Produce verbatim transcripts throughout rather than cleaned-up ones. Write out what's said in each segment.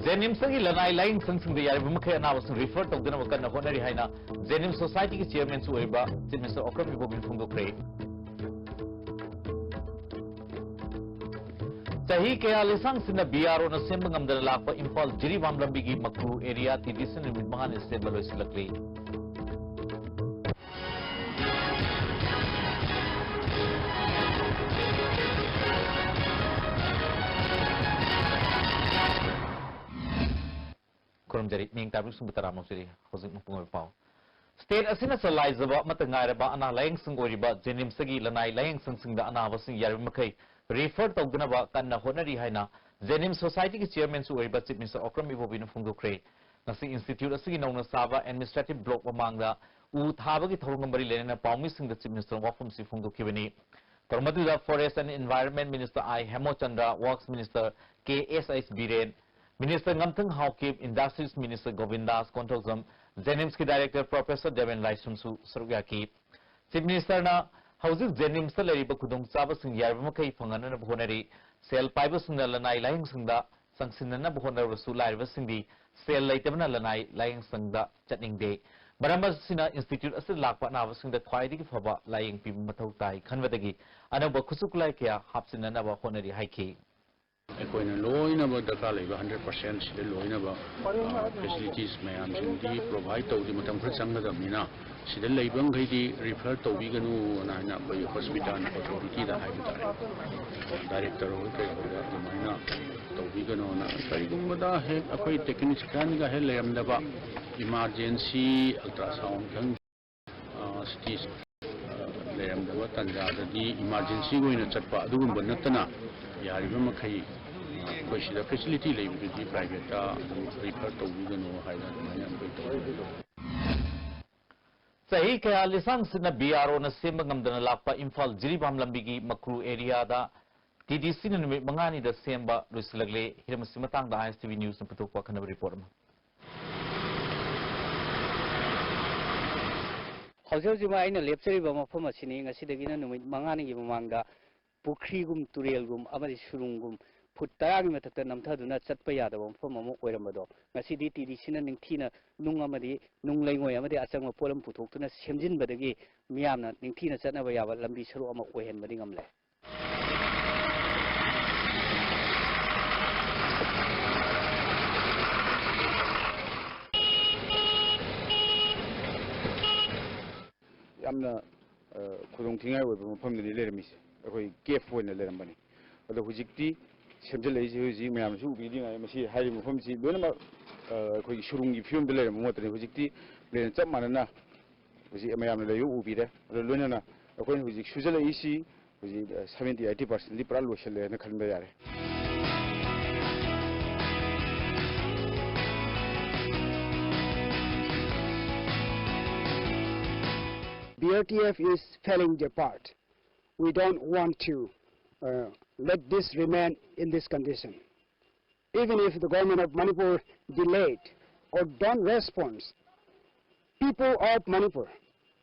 ꯖꯦꯅꯤꯝꯁꯇꯒꯤ ꯂꯅꯥꯏ ꯂꯥꯌꯦꯡꯁꯪꯁꯤꯡꯗ ꯌꯥꯔꯤꯕ ꯃꯈꯩ ꯑꯅꯥꯕꯁꯤꯡ ꯔꯤꯐꯔ ꯇꯧꯗꯅꯕ ꯀꯟꯅ ꯍꯣꯠꯅꯔꯤ ꯍꯥꯏꯅ ꯖꯦꯅꯤꯝꯁ ꯁꯣꯁꯥꯏꯇꯤꯒꯤ ꯆꯤꯌꯔꯃꯦꯟꯁꯨ ꯑꯣꯏꯔꯤꯕ ꯆꯤꯐ ꯃꯤꯅꯤꯁꯇꯔ ꯑꯣꯀ꯭ꯔꯝ ꯏꯕꯣꯕꯤꯅ ꯐꯣꯡꯗꯣꯛꯈ꯭ꯔꯦ꯫ ꯆꯍꯤ ꯀꯌꯥ ꯂꯤꯁꯥꯡꯁꯤꯟꯅ ꯕꯤ ꯑꯥꯔ ꯑꯣꯅ ꯁꯦꯝꯕ ꯉꯝꯗꯅ ꯂꯥꯛꯄ ꯏꯝꯐꯥꯜ ꯖꯤꯔꯤꯕꯥꯝ ꯂꯝꯕꯤꯒꯤ ꯃꯀ꯭ꯔꯨ ꯑꯦꯔꯤꯌꯥ ꯇꯤ ꯗꯤ ꯁꯤ ꯅꯨꯃꯤꯠ ꯃꯉꯥꯅꯤ ꯁꯦꯝꯕ ꯂꯣꯏꯁꯤꯜꯂꯛꯂꯤ꯫ ꯈꯨꯔꯨꯝꯖꯔꯤ꯫ ꯃꯤꯡ ꯇꯥꯕꯤꯔꯤꯕꯁꯤꯡꯕꯨ ꯇꯔꯥꯝꯅ ꯑꯣꯛꯆꯔꯤ꯫ ꯍꯧꯖꯤꯛ ꯃꯄꯨꯡ ꯑꯣꯏꯕ ꯄꯥꯎ꯫ ꯁ꯭ꯇꯦꯠ ꯑꯁꯤꯅ ꯆꯂꯥꯏꯖꯕ ꯑꯃꯠꯇ ꯉꯥꯏꯔꯕ ꯑꯅꯥ ꯂꯥꯌꯦꯡꯁꯪ ꯑꯣꯏꯔꯤꯕ ꯖꯦꯅꯤꯝꯁꯇꯒꯤ ꯂꯅꯥꯏ ꯂꯥꯌꯦꯡꯁꯪꯁꯤꯡꯗ ꯑꯅꯥꯕꯁꯤꯡ ꯌꯥꯔꯤꯕ ꯃꯈꯩ ꯔꯤꯐꯔ ꯇꯧꯗꯅꯕ ꯀꯟꯅ ꯍꯣꯠꯅꯔꯤ ꯍꯥꯏꯅ ꯖꯦꯅꯤꯝꯁ ꯁꯣꯁꯥꯏꯇꯤꯒꯤ ꯆꯤꯌꯔꯃꯦꯟꯁꯨ ꯑꯣꯏꯔꯤꯕ ꯆꯤꯐ ꯃꯤꯅꯤꯁꯇꯔ ꯑꯣꯀ꯭ꯔꯝ ꯏꯕꯣꯕꯤꯅ ꯐꯣꯡꯗꯣꯛꯈ꯭ꯔꯦ꯫ ꯉꯁꯤ ꯏꯟꯁꯇꯤꯇ꯭ꯌꯨꯠ ꯑꯁꯤꯒꯤ ꯅꯧꯅ ꯁꯥꯕ ꯑꯦꯗꯃꯤꯅꯤꯁꯇ꯭ꯔꯦꯇꯤꯚ ꯕ꯭ꯂꯣꯛ ꯃꯃꯥꯡꯗ ꯎ ꯊꯥꯕꯒꯤ ꯊꯧꯔꯝꯒ ꯃꯔꯤ ꯂꯩꯅꯅ ꯄꯥꯎꯃꯤꯁꯤꯡꯗ ꯆꯤꯐ ꯃꯤꯅꯤꯁꯇꯔꯅ ꯋꯥꯐꯝꯁꯤ ꯐꯣꯡꯗꯣꯛꯈꯤꯕꯅꯤ꯫ ꯊꯧꯔꯝ ꯑꯗꯨꯗ forest and environment minister I Hemochandra, works minister K S H Biren, minister ꯉꯝꯊꯪ ꯍꯥꯎꯀꯤꯞ, ꯏꯟꯗꯁꯇ꯭ꯔꯤꯁ ꯃꯤꯅꯤꯁꯇꯔ ꯒꯣꯕꯤꯟꯗꯥꯁ ꯀꯣꯟꯊꯧꯖꯝ, ꯖꯦꯅꯤꯝꯁꯀꯤ ꯗꯥꯏꯔꯦꯛꯇꯔ ꯄ꯭ꯔꯣꯐꯦꯁꯔ ꯗꯦꯕꯦꯟ ꯂꯥꯏꯁ꯭ꯔꯝꯁꯨ ꯁꯔꯨꯛ ꯌꯥꯈꯤ꯫ ꯆꯤꯐ ꯃꯤꯅꯤꯁꯇꯔꯅ ꯍꯧꯖꯤꯛ ꯖꯦꯅꯤꯝꯁꯇ ꯂꯩꯔꯤꯕ ꯈꯨꯗꯣꯡꯆꯥꯕꯁꯤꯡ ꯌꯥꯔꯤꯕ ꯃꯈꯩ ꯐꯪꯍꯟꯅꯕ ꯍꯣꯠꯅꯔꯤ꯫ ꯁꯦꯜ ꯄꯥꯏꯕꯁꯤꯡꯅ ꯂꯅꯥꯏ ꯂꯥꯌꯦꯡꯁꯪꯗ ꯆꯪꯁꯤꯟꯅꯅꯕ ꯍꯣꯠꯅꯔꯕꯁꯨ ꯂꯥꯏꯔꯕꯁꯤꯡꯗꯤ ꯁꯦꯜ ꯂꯩꯇꯕꯅ ꯂꯅꯥꯏ ꯂꯥꯌꯦꯡꯁꯪꯗ ꯆꯠꯅꯤꯡꯗꯦ꯫ ꯃꯔꯝ ꯑꯁꯤꯅ ꯏꯟꯁꯇꯤꯇ꯭ꯌꯨꯠ ꯑꯁꯤꯗ ꯂꯥꯛꯄ ꯑꯅꯥꯕꯁꯤꯡꯗ ꯈ꯭ꯋꯥꯏꯗꯒꯤ ꯐꯕ ꯂꯥꯌꯦꯡ ꯄꯤꯕ ꯃꯊꯧ ꯇꯥꯏ ꯈꯟꯕꯗꯒꯤ ꯑꯅꯧꯕ ꯈꯨꯠꯁꯨ ꯈꯨꯠꯂꯥꯏ ꯀꯌꯥ ꯍꯥꯞꯆꯤꯟꯅꯅꯕ ꯍꯣꯠꯅꯔꯤ ꯍꯥꯏꯈꯤ꯫ ꯑꯩꯈꯣꯏꯅ ꯂꯣꯏꯅꯃꯛ ꯗꯔꯀꯥꯔ ꯂꯩꯕ ꯍꯟꯗ꯭ꯔꯦꯠ ꯄꯥꯔꯁꯦꯟ ꯁꯤꯗ ꯂꯣꯏꯅꯃꯛ, ꯑ, ꯐꯦꯁꯤꯂꯤꯇꯤꯁ ꯃꯌꯥꯝꯁꯤꯡꯗꯤ ꯄ꯭ꯔꯣꯚꯥꯏꯗ ꯇꯧꯕꯗꯤ ꯃꯇꯝ ꯈꯔ ꯆꯪꯒꯗꯕꯅꯤꯅ, ꯁꯤꯗ ꯂꯩꯕ ꯃꯈꯩꯗꯤ ꯔꯤꯐꯔ ꯇꯧꯕꯤꯒꯅꯨꯅ ꯍꯥꯏꯅ ꯑꯩꯈꯣꯏ ꯍꯣꯁꯄꯤꯇꯥꯜ ꯑꯣꯊꯣꯔꯤꯇꯤꯗ ꯍꯥꯏꯕ ꯇꯥꯔꯦ꯫ ꯗꯥꯏꯔꯦꯛꯇꯔ ꯍꯣꯏ ꯀꯩ ꯍꯣꯏꯗ ꯑꯗꯨꯃꯥꯏꯅ ꯇꯧꯕꯤꯒꯅꯣꯅ꯫ ꯀꯔꯤꯒꯨꯝꯕꯗ ꯍꯦꯛ ꯑꯩꯈꯣꯏ ꯇꯦꯛꯅꯤꯁꯤꯌꯥꯟꯒ ꯍꯦꯛ ꯂꯩꯔꯝꯗꯕ, ꯏꯃꯥꯔꯖꯦꯟꯁꯤ ꯑꯜꯇ꯭ꯔꯥꯁꯥꯎꯟ ꯈꯪꯗꯦ, ꯑ, ꯁꯤꯇꯤ ꯁ꯭ꯀꯦꯟ, ꯑ, ꯂꯩꯔꯝꯗꯕ ꯇꯥꯟꯖꯥꯗꯗꯤ ꯏꯃꯥꯔꯖꯦꯟꯁꯤꯒꯤ ꯑꯣꯏꯅ ꯆꯠꯄ ꯑꯗꯨꯒꯨꯝꯕ ꯅꯠꯇꯅ ꯌꯥꯔꯤꯕ ꯃꯈꯩ, ꯑ, ꯑꯩꯈꯣꯏ ꯁꯤꯗ ꯐꯦꯁꯤꯂꯤꯇꯤ ꯂꯩꯕꯗꯨꯗꯤ ꯄ꯭ꯔꯥꯏꯚꯦꯠꯇ ꯑꯗꯨꯝ ꯔꯤꯐꯔ ꯇꯧꯕꯤꯒꯅꯨ ꯍꯥꯏꯅ ꯑꯗꯨꯃꯥꯏꯅ ꯑꯩꯈꯣꯏ ꯇꯧꯖꯩ꯫ ꯆꯍꯤ ꯀꯌꯥ ꯂꯤꯁꯥꯡꯁꯤꯟꯅ ꯕꯤ ꯑꯥꯔ ꯑꯣꯅ ꯁꯦꯝꯕ ꯉꯝꯗꯅ ꯂꯥꯛꯄ ꯏꯝꯐꯥꯜ ꯖꯤꯔꯤꯕꯥꯝ ꯂꯝꯕꯤꯒꯤ ꯃꯀ꯭ꯔꯨ ꯑꯦꯔꯤꯌꯥꯗ ꯇꯤ ꯗꯤ ꯁꯤꯅ ꯅꯨꯃꯤꯠ ꯃꯉꯥꯅꯤꯗ ꯁꯦꯝꯕ ꯂꯣꯏꯁꯤꯜꯂꯛꯂꯦ꯫ ꯍꯤꯔꯝ ꯑꯁꯤ ꯃꯇꯥꯡꯗ ꯑꯥꯏ ꯑꯦꯁ ꯇꯤ ꯚꯤ ꯅ꯭ꯌꯨꯁꯅ ꯄꯨꯊꯣꯛꯄ ꯑꯈꯟꯅꯕ ꯔꯤꯄꯣꯔꯠ ꯑꯃ꯫ ꯍꯧꯖꯤꯛ ꯍꯧꯖꯤꯛꯃꯛ ꯑꯩꯅ ꯂꯦꯞꯆꯔꯤꯕ ꯃꯐꯝ ꯑꯁꯤꯅꯤ꯫ ꯉꯁꯤꯗꯒꯤꯅ ꯅꯨꯃꯤꯠ ꯃꯉꯥꯅꯤꯒꯤ ꯃꯃꯥꯡꯗ ꯄꯨꯈ꯭ꯔꯤꯒꯨꯝ, ꯇꯨꯔꯦꯜꯒꯨꯝ ꯑꯃꯗꯤ ꯁꯨꯔꯨꯡꯒꯨꯝ ꯐꯨꯠ ꯇꯔꯥꯒꯤ ꯃꯊꯛꯇ ꯅꯝꯊꯗꯨꯅ ꯆꯠꯄ ꯌꯥꯗꯕ ꯃꯐꯝ ꯑꯃ ꯑꯣꯏꯔꯝꯕꯗꯣ, ꯉꯁꯤꯗꯤ ꯇꯤ ꯗꯤ ꯁꯤꯅ ꯅꯤꯡꯊꯤꯅ ꯅꯨꯡ ꯑꯃꯗꯤ ꯅꯨꯡ ꯂꯩꯉꯣꯏ ꯑꯃꯗꯤ ꯑꯆꯪꯕ ꯄꯣꯠꯂꯝ ꯄꯨꯊꯣꯛꯇꯨꯅ ꯁꯦꯝꯖꯤꯟꯕꯗꯒꯤ ꯃꯤꯌꯥꯝꯅ ꯅꯤꯡꯊꯤꯅ ꯆꯠꯅꯕ ꯌꯥꯕ ꯂꯝꯕꯤ ꯁꯔꯨꯛ ꯑꯃ ꯑꯣꯏꯍꯟꯕꯗꯤ ꯉꯝꯂꯦ꯫ ꯌꯥꯝꯅ, ꯑ, ꯈꯨꯗꯣꯡ ꯊꯤꯅꯤꯡꯉꯥꯏ ꯑꯣꯏꯕ ꯃꯐꯝꯗꯅꯤ ꯂꯩꯔꯝꯃꯤꯁꯦ꯫ ꯑꯩꯈꯣꯏ ꯀꯦꯐ ꯑꯣꯏꯅ ꯂꯩꯔꯝꯕꯅꯤ꯫ ꯑꯗꯣ ꯍꯧꯖꯤꯛꯇꯤ ꯁꯦꯝꯖꯤꯜꯂꯛꯏꯁꯦ, ꯍꯧꯖꯤꯛ ꯃꯌꯥꯝꯅꯁꯨ ꯎꯕꯤꯔꯤꯉꯥꯏ, ꯃꯁꯤ ꯍꯥꯏꯔꯤꯕ ꯃꯐꯝꯁꯤ ꯂꯣꯏꯅꯃꯛ, ꯑ, ꯑꯩꯈꯣꯏꯒꯤ ꯁꯨꯔꯨꯡꯒꯤ ꯐꯤꯕꯝꯗ ꯂꯩꯔꯝꯕ ꯉꯥꯛꯇꯅꯤ꯫ ꯍꯧꯖꯤꯛꯇꯤ ꯂꯦꯟ ꯆꯞ ꯃꯥꯟꯅꯅ ꯍꯧꯖꯤꯛ ꯃꯌꯥꯝꯅ ꯂꯩꯕ ꯎꯕꯤꯔꯦ꯫ ꯑꯗꯣ ꯂꯣꯏꯅꯅ ꯑꯩꯈꯣꯏꯅ ꯍꯧꯖꯤꯛ ꯁꯨꯖꯜꯂꯛꯏꯁꯤ ꯍꯧꯖꯤꯛ, ꯑ, seventy eighty percent ꯗꯤ ꯄꯨꯔꯥ ꯂꯣꯏꯁꯤꯜꯂꯦꯅ ꯈꯟꯕ ꯌꯥꯔꯦ꯫ B R T F is failing their part. We don't want to, uh, let this remain in this condition. Even if the government of Manipur delayed or don't respond, people of Manipur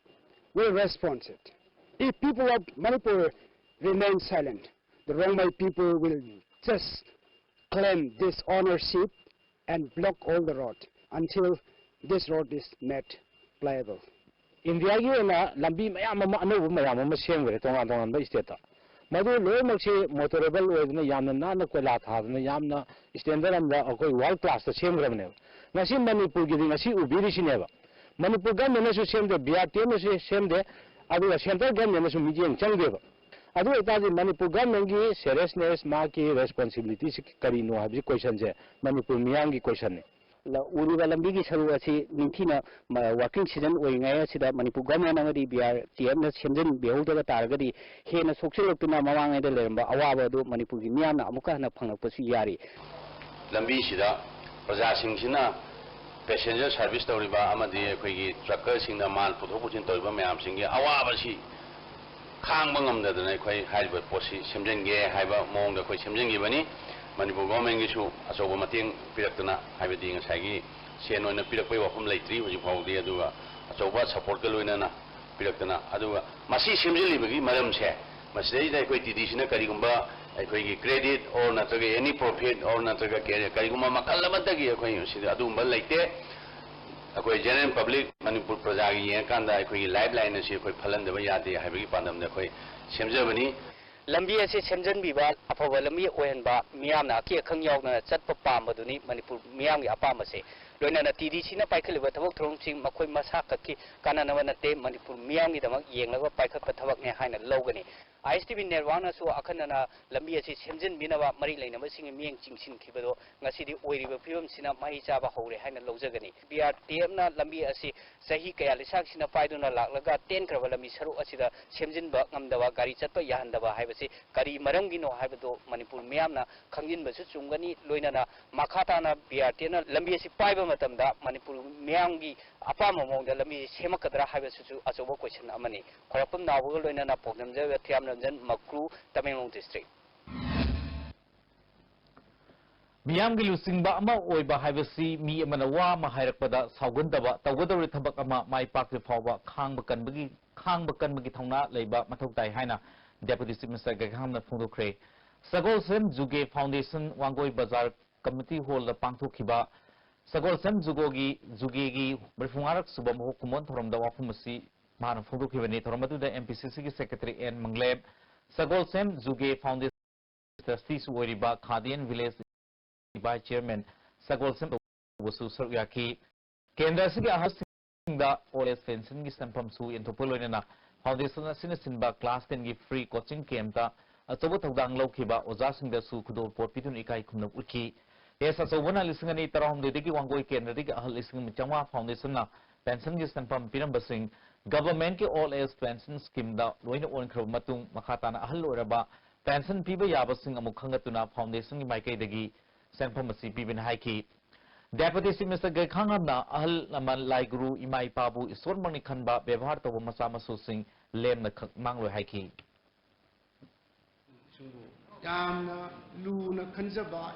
will respond it. If people of Manipur remain silent, the Rongmei people will just claim this ownership and block all the road until this road is made pliable. ꯏꯟꯗꯤꯌꯥꯒꯤ ꯑꯣꯏꯅ ꯂꯝꯕꯤ ꯃꯌꯥꯝ ꯑꯃ, ꯑꯅꯧꯕ ꯃꯌꯥꯝ ꯑꯃ ꯁꯦꯝꯈ꯭ꯔꯦ ꯇꯣꯉꯥꯟ ꯇꯣꯉꯥꯟꯕ ꯁ꯭ꯇꯦꯠꯇ꯫ ꯃꯗꯨ ꯂꯣꯏꯅꯃꯛꯁꯤ ꯃꯣꯇꯣꯔꯦꯕꯜ ꯑꯣꯏꯗꯅ ꯌꯥꯝꯅ ꯅꯥꯟꯅ ꯀꯣꯏꯂꯥ ꯊꯥꯗꯅ ꯌꯥꯝꯅ ꯁ꯭ꯇꯦꯟꯗꯔꯗ ꯑꯃꯗ ꯑꯩꯈꯣꯏ ꯋꯥꯔꯜ ꯀ꯭ꯂꯥꯁꯇ ꯁꯦꯝꯈ꯭ꯔꯕꯅꯦꯕ꯫ ꯉꯁꯤ ꯃꯅꯤꯄꯨꯔꯒꯤꯗꯤ ꯉꯁꯤ ꯎꯕꯤꯔꯤꯁꯤꯅꯦꯕ꯫ ꯃꯅꯤꯄꯨꯔ ꯒꯃꯦꯟꯅꯁꯨ ꯁꯦꯝꯗꯦ, ꯕꯤ ꯑꯥꯔ ꯇꯤ ꯑꯦꯐꯅꯁꯨ ꯁꯦꯝꯗꯦ, ꯑꯗꯨꯒ ꯁꯦꯟꯇ꯭ꯔꯦꯜ ꯒꯃꯦꯟꯅꯁꯨ ꯃꯤꯠꯌꯦꯡ ꯆꯪꯗꯦꯕ꯫ ꯑꯗꯨ ꯑꯣꯏꯇꯥꯔꯗꯤ ꯃꯅꯤꯄꯨꯔ ꯒꯃꯦꯟꯒꯤ ꯁꯦꯔꯤꯌꯁꯅꯦꯁ, ꯃꯍꯥꯛꯀꯤ ꯔꯦꯁꯄꯣꯟꯁꯤꯕꯤꯂꯤꯇꯤꯁꯤ ꯀꯔꯤꯅꯣ ꯍꯥꯏꯕꯁꯤ ꯀꯣꯏꯁꯟꯁꯦ ꯃꯅꯤꯄꯨꯔ ꯃꯤꯌꯥꯝꯒꯤ ꯀꯣꯏꯁꯟꯅꯤ꯫ ꯂ-, ꯎꯔꯤꯕ ꯂꯝꯕꯤꯒꯤ ꯁꯔꯨꯛ ꯑꯁꯤ ꯅꯤꯡꯊꯤꯅ ꯃ-, ꯋꯥꯔꯀꯤꯡ ꯁꯤꯖꯟ ꯑꯣꯏꯔꯤꯉꯩ ꯑꯁꯤꯗ ꯃꯅꯤꯄꯨꯔ ꯒꯚꯔꯟꯃꯦꯟꯠ ꯑꯃꯗꯤ ꯕꯤ ꯑꯥꯔ ꯇꯤ ꯑꯦꯐꯅ ꯁꯦꯝꯖꯤꯟꯕꯤꯍꯧꯗꯕ ꯇꯥꯔꯒꯗꯤ ꯍꯦꯟꯅ ꯁꯣꯛꯆꯤꯜꯂꯛꯇꯨꯅ ꯃꯃꯥꯡꯉꯩꯗ ꯂꯩꯔꯝꯕ ꯑꯋꯥꯕ ꯑꯗꯨ ꯃꯅꯤꯄꯨꯔꯒꯤ ꯃꯤꯌꯥꯝꯅ ꯑꯃꯨꯛꯀ ꯍꯟꯅ ꯐꯪꯂꯛꯄꯁꯨ ꯌꯥꯔꯤ꯫ ꯂꯝꯕꯤꯁꯤꯗ ꯄ꯭ꯔꯖꯥꯁꯤꯡꯁꯤꯅ ꯄꯦꯁꯦꯟꯖꯔ ꯁꯥꯔꯚꯤꯁ ꯇꯧꯔꯤꯕ ꯑꯃꯗꯤ ꯑꯩꯈꯣꯏꯒꯤ ꯇ꯭ꯔꯛꯀꯔꯁꯤꯡꯅ ꯃꯥꯜ ꯄꯨꯊꯣꯛ ꯄꯨꯁꯤꯟ ꯇꯧꯔꯤꯕ ꯃꯌꯥꯝꯁꯤꯡꯒꯤ ꯑꯋꯥꯕꯁꯤ ꯈꯥꯡꯕ ꯉꯝꯗꯗꯅ ꯑꯩꯈꯣꯏ ꯍꯥꯏꯔꯤꯕ ꯄꯣꯠꯁꯤ ꯁꯦꯝꯖꯤꯟꯒꯦ ꯍꯥꯏꯕ ꯃꯑꯣꯡꯗ ꯑꯩꯈꯣꯏ ꯁꯦꯝꯖꯤꯟꯈꯤꯕꯅꯤ꯫ ꯃꯅꯤꯄꯨꯔ ꯒꯣꯔꯃꯦꯟꯒꯤꯁꯨ ꯑꯆꯧꯕ ꯃꯇꯦꯡ ꯄꯤꯔꯛꯇꯅ, ꯍꯥꯏꯕꯗꯤ ꯉꯁꯥꯏꯒꯤ ꯁꯦꯟ ꯑꯣꯏꯅ ꯄꯤꯔꯛꯄꯒꯤ ꯋꯥꯐꯝ ꯂꯩꯇ꯭ꯔꯤ ꯍꯧꯖꯤꯛ ꯐꯥꯎꯕꯗꯤ, ꯑꯗꯨꯒ ꯑꯆꯧꯕ ꯁꯄꯣꯔꯠꯀ ꯂꯣꯏꯅꯅ ꯄꯤꯔꯛꯇꯅ, ꯑꯗꯨꯒ ꯃꯁꯤ ꯁꯦꯝꯖꯤꯜꯂꯤꯕꯒꯤ ꯃꯔꯝꯁꯦ, ꯃꯁꯤꯗꯩꯗ ꯑꯩꯈꯣꯏ ꯇꯤ ꯗꯤ ꯁꯤꯅ ꯀꯔꯤꯒꯨꯝꯕ ꯑꯩꯈꯣꯏꯒꯤ credit or ꯅꯠꯇ꯭ꯔꯒ any profit or ꯅꯠꯇ꯭ꯔꯒ ꯀꯔꯤ-, ꯀꯔꯤꯒꯨꯝꯕ ꯃꯈꯜ ꯑꯃꯠꯇꯒꯤ ꯑꯩꯈꯣꯏ ꯁꯤꯗ ꯑꯗꯨꯒꯨꯝꯕ ꯂꯩꯇꯦ꯫ ꯑꯩꯈꯣꯏ general public, ꯃꯅꯤꯄꯨꯔ ꯄ꯭ꯔꯖꯥꯒꯤ ꯌꯦꯡꯉꯀꯥꯟꯗ ꯑꯩꯈꯣꯏꯒꯤ lifeline ꯑꯁꯤ ꯑꯩꯈꯣꯏ ꯐꯠꯍꯟꯗꯕ ꯌꯥꯗꯦ ꯍꯥꯏꯕꯒꯤ ꯄꯥꯟꯗꯝꯗ ꯑꯩꯈꯣꯏ ꯁꯦꯝꯖꯕꯅꯤ꯫ ꯂꯝꯕꯤ ꯑꯁꯤ ꯁꯦꯝꯖꯤꯟꯕꯤꯕ, ꯑꯐꯕ ꯂꯝꯕꯤ ꯑꯣꯏꯍꯟꯕ, ꯃꯤꯌꯥꯝꯅ ꯑꯀꯤ ꯑꯈꯪ ꯌꯥꯎꯗꯅ ꯆꯠꯄ ꯄꯥꯝꯕꯗꯨꯅꯤ ꯃꯅꯤꯄꯨꯔ ꯃꯤꯌꯥꯝꯒꯤ ꯑꯄꯥꯝꯕꯁꯦ꯫ ꯂꯣꯏꯅꯅ ꯇꯤ ꯗꯤ ꯁꯤꯅ ꯄꯥꯏꯈꯠꯂꯤꯕ ꯊꯕꯛ ꯊꯧꯔꯝꯁꯤꯡ ꯃꯈꯣꯏ ꯃꯁꯥ ꯈꯛꯀꯤ ꯀꯥꯟꯅꯅꯕ ꯅꯠꯇꯦ, ꯃꯅꯤꯄꯨꯔ ꯃꯤꯌꯥꯝꯒꯤꯗꯃꯛ ꯌꯦꯡꯂꯒ ꯄꯥꯏꯈꯠꯄ ꯊꯕꯛꯅꯦ ꯍꯥꯏꯅ ꯂꯧꯒꯅꯤ꯫ ꯑꯥꯏ ꯑꯦꯁ ꯇꯤ ꯚꯤ networkꯅꯁꯨ ꯑꯈꯟꯅꯅ ꯂꯝꯕꯤ ꯑꯁꯤ ꯁꯦꯝꯖꯤꯟꯕꯤꯅꯕ ꯃꯔꯤ ꯂꯩꯅꯕꯁꯤꯡꯒꯤ ꯃꯤꯠꯌꯦꯡ ꯆꯤꯡꯁꯤꯟꯈꯤꯕꯗꯣ ꯉꯁꯤꯗꯤ ꯑꯣꯏꯔꯤꯕ ꯐꯤꯕꯝꯁꯤꯅ ꯃꯍꯩ ꯆꯥꯕ ꯍꯧꯔꯦ ꯍꯥꯏꯅ ꯂꯧꯖꯒꯅꯤ꯫ ꯕꯤ ꯑꯥꯔ ꯇꯤ ꯑꯦꯐꯅ ꯂꯝꯕꯤ ꯑꯁꯤ ꯆꯍꯤ ꯀꯌꯥ ꯂꯩꯁꯥꯡꯁꯤꯟꯅ ꯄꯥꯏꯗꯨꯅ ꯂꯥꯛꯂꯒ ꯇꯦꯟꯈ꯭ꯔꯕ ꯂꯝꯕꯤ ꯁꯔꯨꯛ ꯑꯁꯤꯗ ꯁꯦꯝꯖꯤꯟꯕ ꯉꯝꯗꯕ, ꯒꯥꯔꯤ ꯆꯠꯄ ꯌꯥꯍꯟꯗꯕ ꯍꯥꯏꯕꯁꯤ ꯀꯔꯤ ꯃꯔꯝꯒꯤꯅꯣ ꯍꯥꯏꯕꯗꯨ ꯃꯅꯤꯄꯨꯔ ꯃꯤꯌꯥꯝꯅ ꯈꯪꯖꯤꯟꯕꯁꯨ ꯆꯨꯝꯒꯅꯤ꯫ ꯂꯣꯏꯅꯅ ꯃꯈꯥ ꯇꯥꯅ ꯕꯤ ꯑꯥꯔ ꯇꯤ ꯑꯦꯐꯅ ꯂꯝꯕꯤ ꯑꯁꯤ ꯄꯥꯏꯕ ꯃꯇꯝꯗ ꯃꯅꯤꯄꯨꯔ ꯃꯤꯌꯥꯝꯒꯤ ꯑꯄꯥꯝꯕ ꯃꯑꯣꯡꯗ ꯂꯝꯕꯤꯁꯤ ꯁꯦꯝꯃꯛꯀꯗ꯭ꯔꯥ ꯍꯥꯏꯕꯁꯤꯁꯨ ꯑꯆꯧꯕ question ꯑꯃꯅꯤ꯫ ꯈ꯭ꯋꯥꯏꯔꯥꯛꯄꯝ ꯅꯥꯎꯕꯒ ꯂꯣꯏꯅꯅ ꯄꯥꯎꯗꯝꯖꯕ ꯊꯤꯌꯥꯝ ꯔꯟꯖꯟ, ꯃꯀ꯭ꯔꯨ, ꯇꯃꯦꯡꯂꯣꯡ district꯫ ꯃꯤꯌꯥꯝꯒꯤ ꯂꯨꯆꯤꯡꯕ ꯑꯃ ꯑꯣꯏꯕ ꯍꯥꯏꯕꯁꯤ ꯃꯤ ꯑꯃꯅ ꯋꯥ ꯑꯃ ꯍꯥꯏꯔꯛꯄꯗ ꯁꯥꯎꯒꯟꯗꯕ, ꯇꯧꯒꯗꯧꯔꯤꯕ ꯊꯕꯛ ꯑꯃ ꯃꯥꯏ ꯄꯥꯛꯇ꯭ꯔꯤ ꯐꯥꯎꯕ ꯈꯥꯡꯕ ꯀꯟꯕꯒꯤ, ꯈꯥꯡꯕ ꯀꯟꯕꯒꯤ ꯊꯧꯅꯥ ꯂꯩꯕ ꯃꯊꯧ ꯇꯥꯏ ꯍꯥꯏꯅ Deputy Chief Minister ꯒꯩꯈꯥꯝꯅ ꯐꯣꯡꯗꯣꯛꯈ꯭ꯔꯦ꯫ ꯁꯒꯣꯜꯁꯦꯝ ꯖꯨꯒꯦ Foundation ꯋꯥꯡꯒꯣꯏ ꯕꯖꯥꯔ community hallꯗ ꯄꯥꯡꯊꯣꯛꯈꯤꯕ ꯁꯒꯣꯜꯁꯦꯝ ꯖꯨꯒꯣꯒꯤ, ꯖꯨꯒꯦꯒꯤ ꯃꯔꯤꯐꯨꯃꯉꯥꯔꯛ ꯁꯨꯕ ꯃꯍꯣꯛ ꯀꯨꯝꯑꯣꯟ ꯊꯧꯔꯝꯗ ꯋꯥꯐꯝ ꯑꯁꯤ ꯃꯍꯥꯛꯅ ꯐꯣꯡꯗꯣꯛꯈꯤꯕꯅꯤ꯫ ꯊꯧꯔꯝ ꯑꯗꯨꯗ M P C Cꯒꯤ Secretary N Manglem, Sagolsem Juge Foundation trusteeꯁꯨ ꯑꯣꯏꯔꯤꯕ Khadi and Village Vice Chairman ꯁꯒꯣꯜꯁꯦꯝ ꯇꯧꯕꯁꯨ ꯁꯔꯨꯛ ꯌꯥꯈꯤ꯫ ꯀꯦꯟꯗ꯭ꯔ ꯑꯁꯤꯒꯤ ꯑꯍꯜꯁꯤꯡꯗ old age pensionꯒꯤ ꯁꯦꯟꯐꯝꯁꯨ ꯌꯦꯟꯊꯣꯛꯄ ꯂꯣꯏꯅꯅ foundation ꯑꯁꯤꯅ ꯁꯤꯟꯕ class tenꯒꯤ free coaching campꯇ ꯑꯆꯧꯕ ꯊꯧꯗꯥꯡ ꯂꯧꯈꯤꯕ ꯑꯣꯖꯥꯁꯤꯡꯗꯁꯨ ꯈꯨꯗꯣꯜꯄꯣꯠ ꯄꯤꯗꯨꯅ ꯏꯀꯥꯏ ꯈꯨꯝꯅꯕ ꯎꯠꯈꯤ꯫ Yes ꯑꯆꯧꯕꯅ ꯂꯤꯁꯤꯡ ꯑꯅꯤ ꯇꯔꯥꯍꯨꯝꯗꯣꯏꯗꯒꯤ ꯋꯥꯡꯒꯣꯏ ꯀꯦꯟꯗ꯭ꯔꯗꯒꯤ ꯑꯍꯜ ꯂꯤꯁꯤꯡ ꯑꯃ ꯆꯥꯝꯃꯉꯥ foundationꯅ pensionꯒꯤ ꯁꯦꯟꯐꯝ ꯄꯤꯔꯝꯕꯁꯤꯡ governmentꯀꯤ old age pension schemeꯗ ꯂꯣꯏꯅ ꯑꯣꯟꯈ꯭ꯔꯕ ꯃꯇꯨꯡ ꯃꯈꯥ ꯇꯥꯅ ꯑꯍꯜ ꯑꯣꯏꯔꯕ pension ꯄꯤꯕ ꯌꯥꯕꯁꯤꯡ ꯑꯃꯨꯛ ꯈꯟꯒꯠꯇꯨꯅ foundationꯒꯤ ꯃꯥꯏꯀꯩꯗꯒꯤ ꯁꯦꯟꯐꯝ ꯑꯁꯤ ꯄꯤꯕꯅꯤ ꯍꯥꯏꯈꯤ꯫ Deputy Chief Minister ꯒꯩꯈꯥꯡꯉꯝꯅ ꯑꯍꯜ ꯂꯃꯟ, ꯂꯥꯏ ꯒꯨꯔꯨ, ꯏꯃꯥ ꯏꯄꯥꯕꯨ ꯏꯁꯣꯔꯃꯛꯅꯤ ꯈꯟꯕ, ꯕꯦꯕꯥꯔ ꯇꯧꯕ ꯃꯆꯥ ꯃꯁꯨꯁꯤꯡ ꯂꯦꯝꯅ ꯈꯛ ꯃꯥꯡꯂꯣꯏ ꯍꯥꯏꯈꯤ꯫ ꯌꯥꯝꯅ ꯂꯨꯅ ꯈꯟꯖꯕ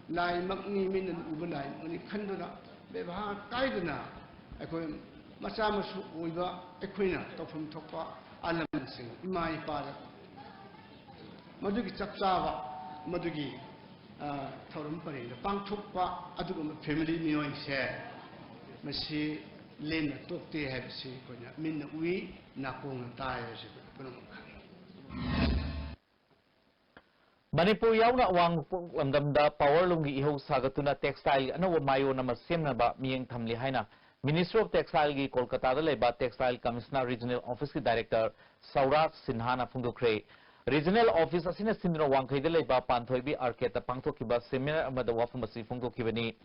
ꯂꯥꯏꯃꯛꯅꯤ, ꯃꯤꯠꯅ ꯎꯕ ꯂꯥꯏꯃꯛꯅꯤ ꯈꯟꯗꯨꯅ ꯕꯦꯕꯥꯔ ꯀꯥꯏꯗꯅ ꯑꯩꯈꯣꯏ ꯃꯆꯥ ꯃꯁꯨ ꯑꯣꯏꯕ ꯑꯩꯈꯣꯏꯅ ꯇꯧꯐꯝ ꯊꯣꯛꯄ ꯑꯂꯝꯁꯤꯡ ꯏꯃꯥ ꯏꯄꯥꯗ ꯃꯗꯨꯒꯤ ꯆꯞ ꯆꯥꯕ, ꯃꯗꯨꯒꯤ, ꯑ, ꯊꯧꯔꯝ ꯄꯔꯦꯡꯗ ꯄꯥꯡꯊꯣꯛꯄ ꯑꯗꯨꯒꯨꯝꯕ ꯐꯦꯃꯤꯂꯤ ꯃꯤꯑꯣꯏꯁꯦ ꯃꯁꯤ ꯂꯦꯝꯅ ꯇꯣꯛꯇꯦ ꯍꯥꯏꯕꯁꯤ ꯑꯩꯈꯣꯏꯅ ꯃꯤꯠꯅ ꯎꯏ, ꯅꯥꯀꯣꯡꯅ ꯇꯥꯏ ꯍꯥꯏꯕꯁꯤ ꯑꯩꯈꯣꯏ ꯄꯨꯝꯅꯃꯛ ꯈꯪꯏ꯫ ꯃꯅꯤꯄꯨꯔ ꯌꯥꯎꯅ ꯑꯋꯥꯡ ꯅꯣꯡꯄꯣꯛ ꯂꯝꯗꯝꯗ power loomꯒꯤ ꯏꯍꯧ ꯁꯥꯒꯠꯇꯨꯅ textile ꯑꯅꯧꯕ ꯃꯥꯏꯑꯣꯟ ꯑꯃ ꯁꯦꯝꯅꯕ ꯃꯤꯠꯌꯦꯡ ꯊꯝꯂꯤ ꯍꯥꯏꯅ Ministry of Textileꯒꯤ ꯀꯣꯜꯀꯇꯥꯗ ꯂꯩꯕ Textile Commissioner Regional Officeꯀꯤ Director ꯁꯧꯔꯥꯖ ꯁꯤꯟꯍꯥꯅ ꯐꯣꯡꯗꯣꯛꯈ꯭ꯔꯦ꯫ Regional Office ꯑꯁꯤꯅ ꯁꯤꯟꯗꯨꯅ ꯋꯥꯡꯈꯩꯗ ꯂꯩꯕ ꯄꯥꯟꯊꯣꯏꯕꯤ Arcadeꯇ ꯄꯥꯡꯊꯣꯛꯈꯤꯕ seminar ꯑꯃꯗ ꯋꯥꯐꯝ ꯑꯁꯤ ꯐꯣꯡꯗꯣꯛꯈꯤꯕꯅꯤ꯫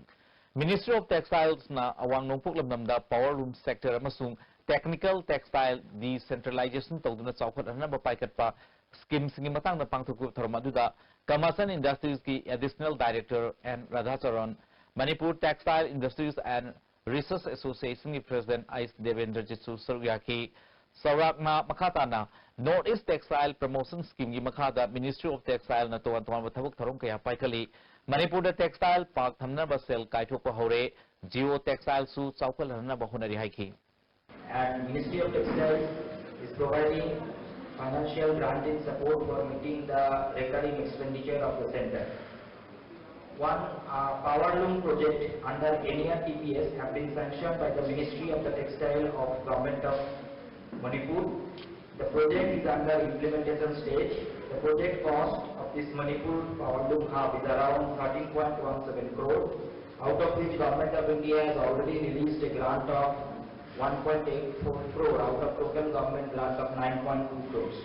Ministry of Textilesꯅ ꯑꯋꯥꯡ ꯅꯣꯡꯄꯣꯛ ꯂꯝꯗꯝꯗ power loom sector ꯑꯃꯁꯨꯡ technical textile decentralization ꯇꯧꯗꯨꯅ ꯆꯥꯎꯈꯠꯍꯟꯅꯕ ꯄꯥꯏꯈꯠꯄ schemeꯁꯤꯡꯒꯤ ꯃꯇꯥꯡꯗ ꯄꯥꯡꯊꯣꯛꯈꯤꯕ ꯊꯧꯔꯝ ꯑꯗꯨꯗ Commerce and Industriesꯀꯤ Additional Director N Radhacharan, Manipur Textile Industries and Research Associationꯒꯤ President ꯑꯩꯆ ꯗꯦꯕꯦꯟꯗ꯭ꯔꯖꯤꯠꯁꯨ ꯁꯔꯨꯛ ꯌꯥꯈꯤ꯫ ꯁꯧꯔꯥꯖꯅ ꯃꯈꯥ ꯇꯥꯅ North East Textile Promotion Schemeꯒꯤ ꯃꯈꯥꯗ Ministry of Textileꯅ ꯇꯣꯉꯥꯟ ꯇꯣꯉꯥꯟꯕ ꯊꯕꯛ ꯊꯧꯔꯝ ꯀꯌꯥ ꯄꯥꯏꯈꯠꯂꯤ꯫ ꯃꯅꯤꯄꯨꯔꯗ textile park ꯊꯝꯅꯕ ꯁꯦꯜ ꯀꯥꯏꯊꯣꯛꯄ ꯍꯧꯔꯦ꯫ Geo Textileꯁꯨ ꯆꯥꯎꯈꯠꯍꯟꯅꯕ ꯍꯣꯠꯅꯔꯤ ꯍꯥꯏꯈꯤ꯫ And Ministry of Textiles is providing financial grant in support for meeting the recurring expenditure of the center. One, uh, power loom project under N E R T P S have been sanctioned by the Ministry of the Textile of Government of Manipur. The project is under implementation stage. The project cost of this Manipur power loom hub is around thirteen point one seven crore, out of which Government of India has already released a grant of one point eight four crore out of total government grant of nine point two crores.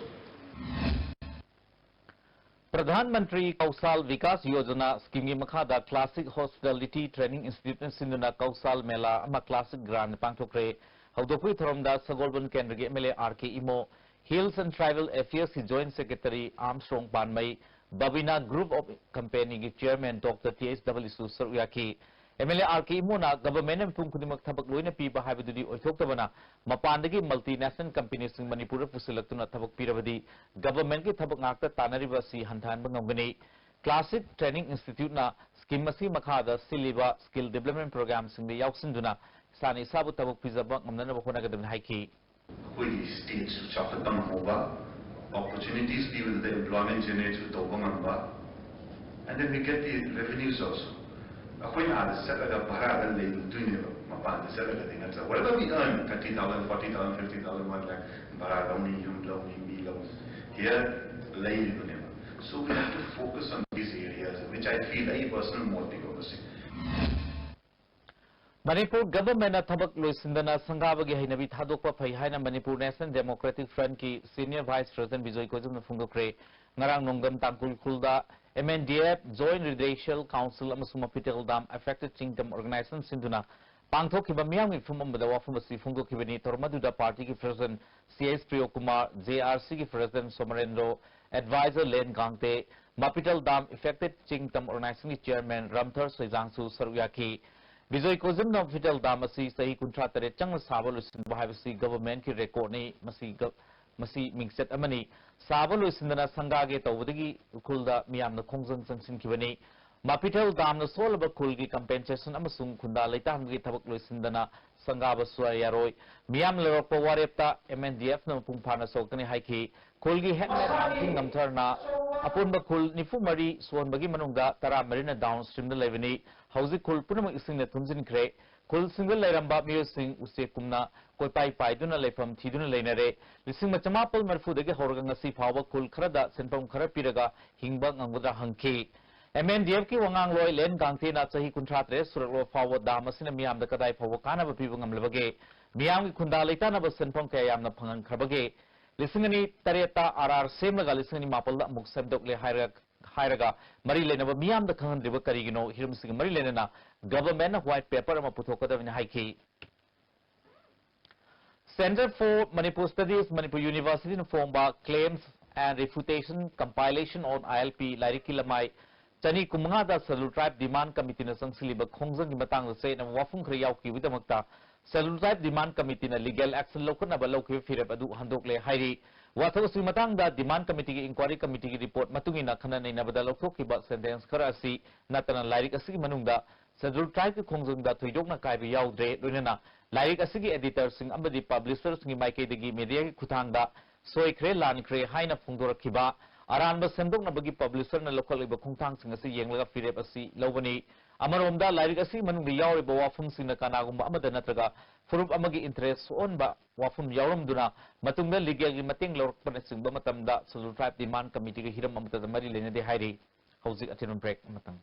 Pradhan Mantri ꯀꯧꯁꯥꯜ Vikas Yojana schemeꯒꯤ ꯃꯈꯥꯗ Classic Hospitality Training Instituteꯅ ꯁꯤꯟꯗꯨꯅ ꯀꯧꯁꯥꯜ ꯃꯦꯂꯥ ꯑꯃ Classic Grand ꯄꯥꯡꯊꯣꯛꯈ꯭ꯔꯦ꯫ ꯍꯧꯗꯣꯛꯄꯒꯤ ꯊꯧꯔꯝꯗ ꯁꯒꯣꯜꯕꯟ ꯀꯦꯟꯗ꯭ꯔꯒꯤ M L A R K Imo, Health and Tribal Affairsꯀꯤ Joint Secretary Armstrong Pame, Babina Group of Companyꯒꯤ Chairman doctor T H ꯗꯕꯜꯌꯨꯁꯨ ꯁꯔꯨꯛ ꯌꯥꯈꯤ꯫ M L A R K ꯏꯃꯣꯅ governmentꯅ ꯃꯤꯄꯨꯝ ꯈꯨꯗꯤꯡꯃꯛ ꯊꯕꯛ ꯂꯣꯏꯅ ꯄꯤꯕ ꯍꯥꯏꯕꯗꯨꯗꯤ ꯑꯣꯏꯊꯣꯛꯇꯕꯅ, ꯃꯄꯥꯟꯗꯒꯤ multinational companyꯁꯤꯡ ꯃꯅꯤꯄꯨꯔꯗ ꯄꯨꯁꯤꯜꯂꯛꯇꯨꯅ ꯊꯕꯛ ꯄꯤꯔꯕꯗꯤ governmentꯀꯤ ꯊꯕꯛ ꯉꯥꯛꯇ ꯇꯥꯟꯅꯔꯤꯕ ꯑꯁꯤ ꯍꯟꯊꯍꯟꯕ ꯉꯝꯒꯅꯤ꯫ Classic Training Instituteꯅ scheme ꯑꯁꯤꯒꯤ ꯃꯈꯥꯗ ꯁꯤꯜꯂꯤꯕ skill development programꯁꯤꯡꯗ ꯌꯥꯎꯁꯤꯟꯗꯨꯅ ꯏꯁꯥꯅ ꯏꯁꯥꯕꯨ ꯊꯕꯛ ꯄꯤꯖꯕ ꯉꯝꯅꯅꯕ ꯍꯣꯠꯅꯒꯗꯕꯅꯤ ꯍꯥꯏꯈꯤ꯫ ꯑꯩꯈꯣꯏꯒꯤ stateꯁꯨ ꯆꯥꯎꯈꯠꯄ ꯉꯝꯍꯧꯕ, Opportunities ꯄꯤꯕꯗꯨꯗ employment generate ꯁꯨ ꯇꯧꯕ ꯉꯝꯕ, and then we get the revenues also. ꯑꯩꯈꯣꯏꯅ ꯑꯥꯗ ꯆꯠꯂꯒ ꯚꯔꯥꯗ ꯂꯩꯔꯨꯗꯣꯏꯅꯦꯕ, ꯃꯄꯥꯟꯗ ꯆꯠꯂꯒꯗꯤ ꯅꯠꯇ꯭ꯔꯥ? Whatever we earn, thirty thousand, forty thousand, fifty thousand, one lakh, ꯚꯔꯥ ꯂꯧꯅꯤ, ꯌꯨꯝ ꯂꯧꯅꯤ, ꯃꯤ ꯂꯧꯅꯤ, here ꯂꯩꯔꯤꯕꯅꯦꯕ. So we have to focus on these areas, which I feel ꯑꯩ personal ꯃꯣꯠꯅꯤꯀꯣ ꯃꯁꯤ. ꯃꯅꯤꯄꯨꯔ ꯒꯚꯔꯟꯃꯦꯟꯠꯅ ꯊꯕꯛ ꯂꯣꯏꯁꯤꯟꯗꯅ ꯁꯪꯒꯥꯕꯒꯤ ꯍꯩꯅꯕꯤ ꯊꯥꯗꯣꯛꯄ ꯐꯩ ꯍꯥꯏꯅ ꯃꯅꯤꯄꯨꯔ ꯅꯦꯁꯅꯦꯜ ꯗꯦꯃꯣꯀ꯭ꯔꯦꯇꯤꯛ ꯐ꯭ꯔꯟꯠꯀꯤ ꯁꯤꯅꯤꯌꯔ ꯚꯥꯏꯁ ꯄ꯭ꯔꯦꯁꯤꯗꯦꯟꯠ ꯕꯤꯖꯣꯏ ꯀꯣꯏꯖꯝꯅ ꯐꯣꯡꯗꯣꯛꯈ꯭ꯔꯦ꯫ ꯉꯔꯥꯡ ꯅꯣꯡꯗꯝ ꯇꯥꯡꯈꯨꯜ ꯈꯨꯜꯗ M N D F, Joint Redressal Council ꯑꯃꯁꯨꯡ ꯃꯐꯤꯇꯦꯜ ꯗꯥꯝ ꯑꯦꯐꯦꯛꯇꯦꯗ ꯆꯤꯡ ꯇꯝ ꯑꯣꯔꯒꯅꯥꯏꯖꯦꯁꯟ ꯁꯤꯟꯗꯨꯅ ꯄꯥꯡꯊꯣꯛꯈꯤꯕ ꯃꯤꯌꯥꯝꯒꯤ ꯃꯤꯐꯝ ꯑꯃꯗ ꯋꯥꯐꯝ ꯑꯁꯤ ꯐꯣꯡꯗꯣꯛꯈꯤꯕꯅꯤ꯫ ꯊꯧꯔꯝ ꯑꯗꯨꯗ ꯄꯥꯔꯇꯤꯒꯤ ꯄ꯭ꯔꯦꯁꯤꯗꯦꯟꯠ ꯁꯤ H Priyokumar, J R C ꯒꯤ ꯄ꯭ꯔꯦꯁꯤꯗꯦꯟꯠ ꯁꯣꯃꯔꯦꯟꯗ꯭ꯔꯣ, ꯑꯦꯗꯚꯥꯏꯖꯔ ꯂꯦꯟ ꯒꯥꯡꯇꯦ, ꯃꯐꯤꯇꯦꯜ ꯗꯥꯝ ꯑꯦꯐꯦꯛꯇꯦꯗ ꯆꯤꯡ ꯇꯝ ꯑꯣꯔꯒꯅꯥꯏꯖꯦꯁꯟꯒꯤ ꯆꯤꯌꯔꯃꯦꯟ ꯔꯝꯊꯔ ꯁꯣꯏꯖꯥꯡꯁꯨ ꯁꯔꯨꯛ ꯌꯥꯈꯤ꯫ ꯕꯤꯖꯣꯏ ꯀꯣꯏꯖꯝꯅ ꯃꯐꯤꯇꯦꯜ ꯗꯥꯝ ꯑꯁꯤ ꯆꯍꯤ ꯀꯨꯟꯊ꯭ꯔꯥ ꯇꯔꯦꯠ ꯆꯪꯅ ꯁꯥꯕ ꯂꯣꯏꯁꯤꯟꯕ ꯍꯥꯏꯕꯁꯤ ꯒꯚꯔꯟꯃꯦꯟꯠꯀꯤ ꯔꯦꯀꯣꯔꯗꯅꯤ꯫ ꯃꯁꯤ ꯒ-, ꯃꯁꯤ ꯃꯤꯡꯆꯠ ꯑꯃꯅꯤ꯫ ꯁꯥꯕ ꯂꯣꯏꯁꯤꯟꯗꯅ ꯁꯪꯒꯥꯒꯦ ꯇꯧꯕꯗꯒꯤ ꯎꯈ꯭ꯔꯨꯜꯗ ꯃꯤꯌꯥꯝꯅ ꯈꯣꯡꯖꯪ ꯆꯪꯁꯤꯟꯈꯤꯕꯅꯤ꯫ ꯃꯐꯤꯇꯦꯜ ꯗꯥꯝꯅ ꯁꯣꯛꯍꯜꯂꯕ ꯈꯨꯜꯒꯤ ꯀꯝꯄꯦꯟꯁꯦꯁꯟ ꯑꯃꯁꯨꯡ ꯈꯨꯟꯗꯥ ꯂꯩꯇꯥꯍꯟꯕꯒꯤ ꯊꯕꯛ ꯂꯣꯏꯁꯤꯟꯗꯅ ꯁꯪꯒꯥꯕꯁꯨ ꯌꯥꯔꯣꯏ꯫ ꯃꯤꯌꯥꯝꯅ ꯂꯧꯔꯛꯄ ꯋꯥꯔꯦꯞꯇ M N D F ꯅ ꯃꯄꯨꯡ ꯐꯥꯅ ꯁꯣꯛꯀꯅꯤ ꯍꯥꯏꯈꯤ꯫ ꯈꯨꯜꯒꯤ ꯍꯦꯗꯃꯦꯟ ꯅꯥꯝꯊꯤꯡ ꯉꯝꯊꯔꯅ ꯑꯄꯨꯟꯕ ꯈꯨꯜ ꯅꯤꯐꯨ ꯃꯔꯤ ꯁꯣꯟꯕꯒꯤ ꯃꯅꯨꯡꯗ ꯇꯔꯥ ꯃꯔꯤꯅ ꯗꯥꯎꯟ ꯁ꯭ꯇ꯭ꯔꯤꯝꯗ ꯂꯩꯕꯅꯤ꯫ ꯍꯧꯖꯤꯛ ꯈꯨꯜ ꯄꯨꯝꯅꯃꯛ ꯏꯁꯤꯡꯅ ꯊꯨꯝꯖꯤꯟꯈ꯭ꯔꯦ꯫ ꯈꯨꯜꯁꯤꯡꯗ ꯂꯩꯔꯝꯕ ꯃꯤꯑꯣꯏꯁꯤꯡ ꯎꯆꯦꯛꯀꯨꯝꯅ ꯀꯣꯏꯄꯥꯏ ꯄꯥꯏꯗꯨꯅ ꯂꯩꯐꯝ ꯊꯤꯗꯨꯅ ꯂꯩꯅꯔꯦ꯫ ꯂꯤꯁꯤꯡ ꯑꯃ ꯆꯃꯥꯄꯜ ꯃꯔꯤꯐꯨꯗꯒꯤ ꯍꯧꯔꯒ ꯉꯁꯤ ꯐꯥꯎꯕ ꯈꯨꯜ ꯈꯔꯗ ꯁꯦꯟꯐꯝ ꯈꯔ ꯄꯤꯔꯒ ꯍꯤꯡꯕ ꯉꯝꯒꯗ꯭ꯔꯥ ꯍꯪꯈꯤ꯫ M N D F ꯀꯤ ꯋꯥꯉꯥꯡꯂꯣꯏ ꯂꯦꯟ ꯒꯥꯡꯇꯦꯅ ꯆꯍꯤ ꯀꯨꯟꯊ꯭ꯔꯥ ꯇꯔꯦꯠ ꯁꯨꯔꯛꯂꯕ ꯐꯥꯎꯕ ꯗꯥꯝ ꯑꯁꯤꯅ ꯃꯤꯌꯥꯝꯗ ꯀꯗꯥꯏ ꯐꯥꯎꯕ ꯀꯥꯟꯅꯕ ꯄꯤꯕ ꯉꯝꯂꯕꯒꯦ? ꯃꯤꯌꯥꯝꯒꯤ ꯈꯨꯟꯗꯥ ꯂꯩꯇꯥꯅꯕ ꯁꯦꯟꯐꯝ ꯀꯌꯥ ꯌꯥꯝꯅ ꯐꯪꯍꯟꯈ꯭ꯔꯕꯒꯦ? ꯂꯤꯁꯤꯡ ꯑꯅꯤ ꯇꯔꯦꯠꯇ R R ꯁꯦꯝꯂꯒ ꯂꯤꯁꯤꯡ ꯑꯅꯤ ꯃꯥꯄꯜꯗ ꯑꯃꯨꯛ ꯁꯦꯝꯗꯣꯛꯂꯦ ꯍꯥꯏꯔ-, ꯍꯥꯏꯔꯒ ꯃꯔꯤ ꯂꯩꯅꯕ ꯃꯤꯌꯥꯝꯗ ꯈꯪꯍꯟꯗ꯭ꯔꯤꯕ ꯀꯔꯤꯒꯤꯅꯣ? ꯍꯤꯔꯝꯁꯤꯒ ꯃꯔꯤ ꯂꯩꯅꯅ ꯒꯚꯔꯟꯃꯦꯟꯠꯅ ꯋꯥꯏꯠ ꯄꯦꯄꯔ ꯑꯃ ꯄꯨꯊꯣꯛꯀꯗꯕꯅꯤ ꯍꯥꯏꯈꯤ꯫ Centre for Manipur Studies, Manipur ꯌꯨꯅꯤꯚꯔꯁꯤꯇꯤꯅ ꯐꯣꯡꯕ Claims and Refutation Compilation on I L P ꯂꯥꯏꯔꯤꯛꯀꯤ ꯂꯃꯥꯏ ꯆꯅꯤ ꯀꯨꯟꯃꯉꯥꯗ ꯁꯦꯗꯨꯜ ꯇ꯭ꯔꯥꯏꯕ ꯗꯤꯃꯥꯟ ꯀꯃꯤꯇꯤꯅ ꯆꯪꯁꯤꯜꯂꯤꯕ ꯈꯣꯡꯖꯪꯒꯤ ꯃꯇꯥꯡꯗ ꯆꯌꯦꯠꯅꯕ ꯋꯥꯐꯝ ꯈꯔ ꯌꯥꯎꯈꯤꯕꯒꯤꯗꯃꯛꯇ ꯁꯦꯗꯨꯜ ꯇ꯭ꯔꯥꯏꯕ ꯗꯤꯃꯥꯟ ꯀꯃꯤꯇꯤꯅ ꯂꯤꯒꯦꯜ ꯑꯦꯛꯁꯟ ꯂꯧꯈꯠꯅꯕ ꯂꯧꯈꯤꯕ ꯐꯤꯔꯦꯞ ꯑꯗꯨ ꯍꯟꯗꯣꯛꯂꯦ ꯍꯥꯏꯔꯤ꯫ ꯋꯥꯊꯣꯛ ꯑꯁꯤꯒꯤ ꯃꯇꯥꯡꯗ ꯗꯤꯃꯥꯟ ꯀꯃꯤꯇꯤꯒꯤ ꯏꯟꯀ꯭ꯋꯥꯔꯤ ꯀꯃꯤꯇꯤꯒꯤ ꯔꯤꯄꯣꯔꯠ ꯃꯇꯨꯡ ꯏꯟꯅ ꯈꯟꯅ ꯅꯩꯅꯕꯗ ꯂꯧꯊꯣꯛꯈꯤꯕ ꯁꯦꯟꯇꯦꯟꯁ ꯈꯔ ꯑꯁꯤ ꯅꯠꯇꯅ ꯂꯥꯏꯔꯤꯛ ꯑꯁꯤꯒꯤ ꯃꯅꯨꯡꯗ ꯁꯦꯗꯨꯜ ꯇ꯭ꯔꯥꯏꯕꯀꯤ ꯈꯣꯡꯖꯪꯗ ꯊꯣꯏꯗꯣꯛꯅ ꯀꯥꯏꯕ ꯌꯥꯎꯗ꯭ꯔꯦ꯫ ꯂꯣꯏꯅꯅ ꯂꯥꯏꯔꯤꯛ ꯑꯁꯤꯒꯤ ꯑꯦꯗꯤꯇꯔꯁꯤꯡ ꯑꯃꯗꯤ ꯄꯕ꯭ꯂꯤꯁꯔꯁꯤꯡꯒꯤ ꯃꯥꯏꯀꯩꯗꯒꯤ ꯃꯦꯗꯤꯌꯥꯒꯤ ꯈꯨꯠꯊꯥꯡꯗ ꯁꯣꯏꯈ꯭ꯔꯦ, ꯂꯥꯟꯈ꯭ꯔꯦ ꯍꯥꯏꯅ ꯐꯣꯡꯗꯣꯔꯛꯈꯤꯕ ꯑꯔꯥꯟꯕ ꯁꯦꯝꯗꯣꯛꯅꯕꯒꯤ ꯄꯕ꯭ꯂꯤꯁꯔꯅ ꯂꯧꯈꯠꯂꯤꯕ ꯈꯣꯡꯊꯥꯡꯁꯤꯡ ꯑꯁꯤ ꯌꯦꯡꯂꯒ ꯐꯤꯔꯦꯞ ꯑꯁꯤ ꯂꯧꯕꯅꯤ꯫ ꯑꯃꯔꯣꯝꯗ, ꯂꯥꯏꯔꯤꯛ ꯑꯁꯤ ꯃꯅꯨꯡꯗ ꯌꯥꯎꯔꯤꯕ ꯋꯥꯐꯝꯁꯤꯡꯅ ꯀꯅꯥꯒꯨꯝꯕ ꯑꯃꯗ ꯅꯠꯇ꯭ꯔꯒ ꯐꯨꯔꯨꯞ ꯑꯃꯒꯤ ꯏꯟꯇꯔꯦꯁ ꯁꯣꯛꯍꯟꯕ ꯋꯥꯐꯝ ꯌꯥꯎꯔꯝꯗꯨꯅ, ꯃꯇꯨꯡꯗ ꯂꯤꯒꯦꯜꯒꯤ ꯃꯇꯦꯡ ꯂꯧꯔꯛꯄꯅꯆꯤꯡꯕ ꯃꯇꯝꯗ Scheduled Tribe Demand Committeeꯒ ꯍꯤꯔꯝ ꯑꯃꯠꯇꯗ ꯃꯔꯤ ꯂꯩꯅꯗꯦ ꯍꯥꯏꯔꯤ꯫ ꯍꯧꯖꯤꯛ ꯑꯊꯤꯟꯕ ꯕ꯭ꯔꯦꯛ ꯑꯃꯇꯪ꯫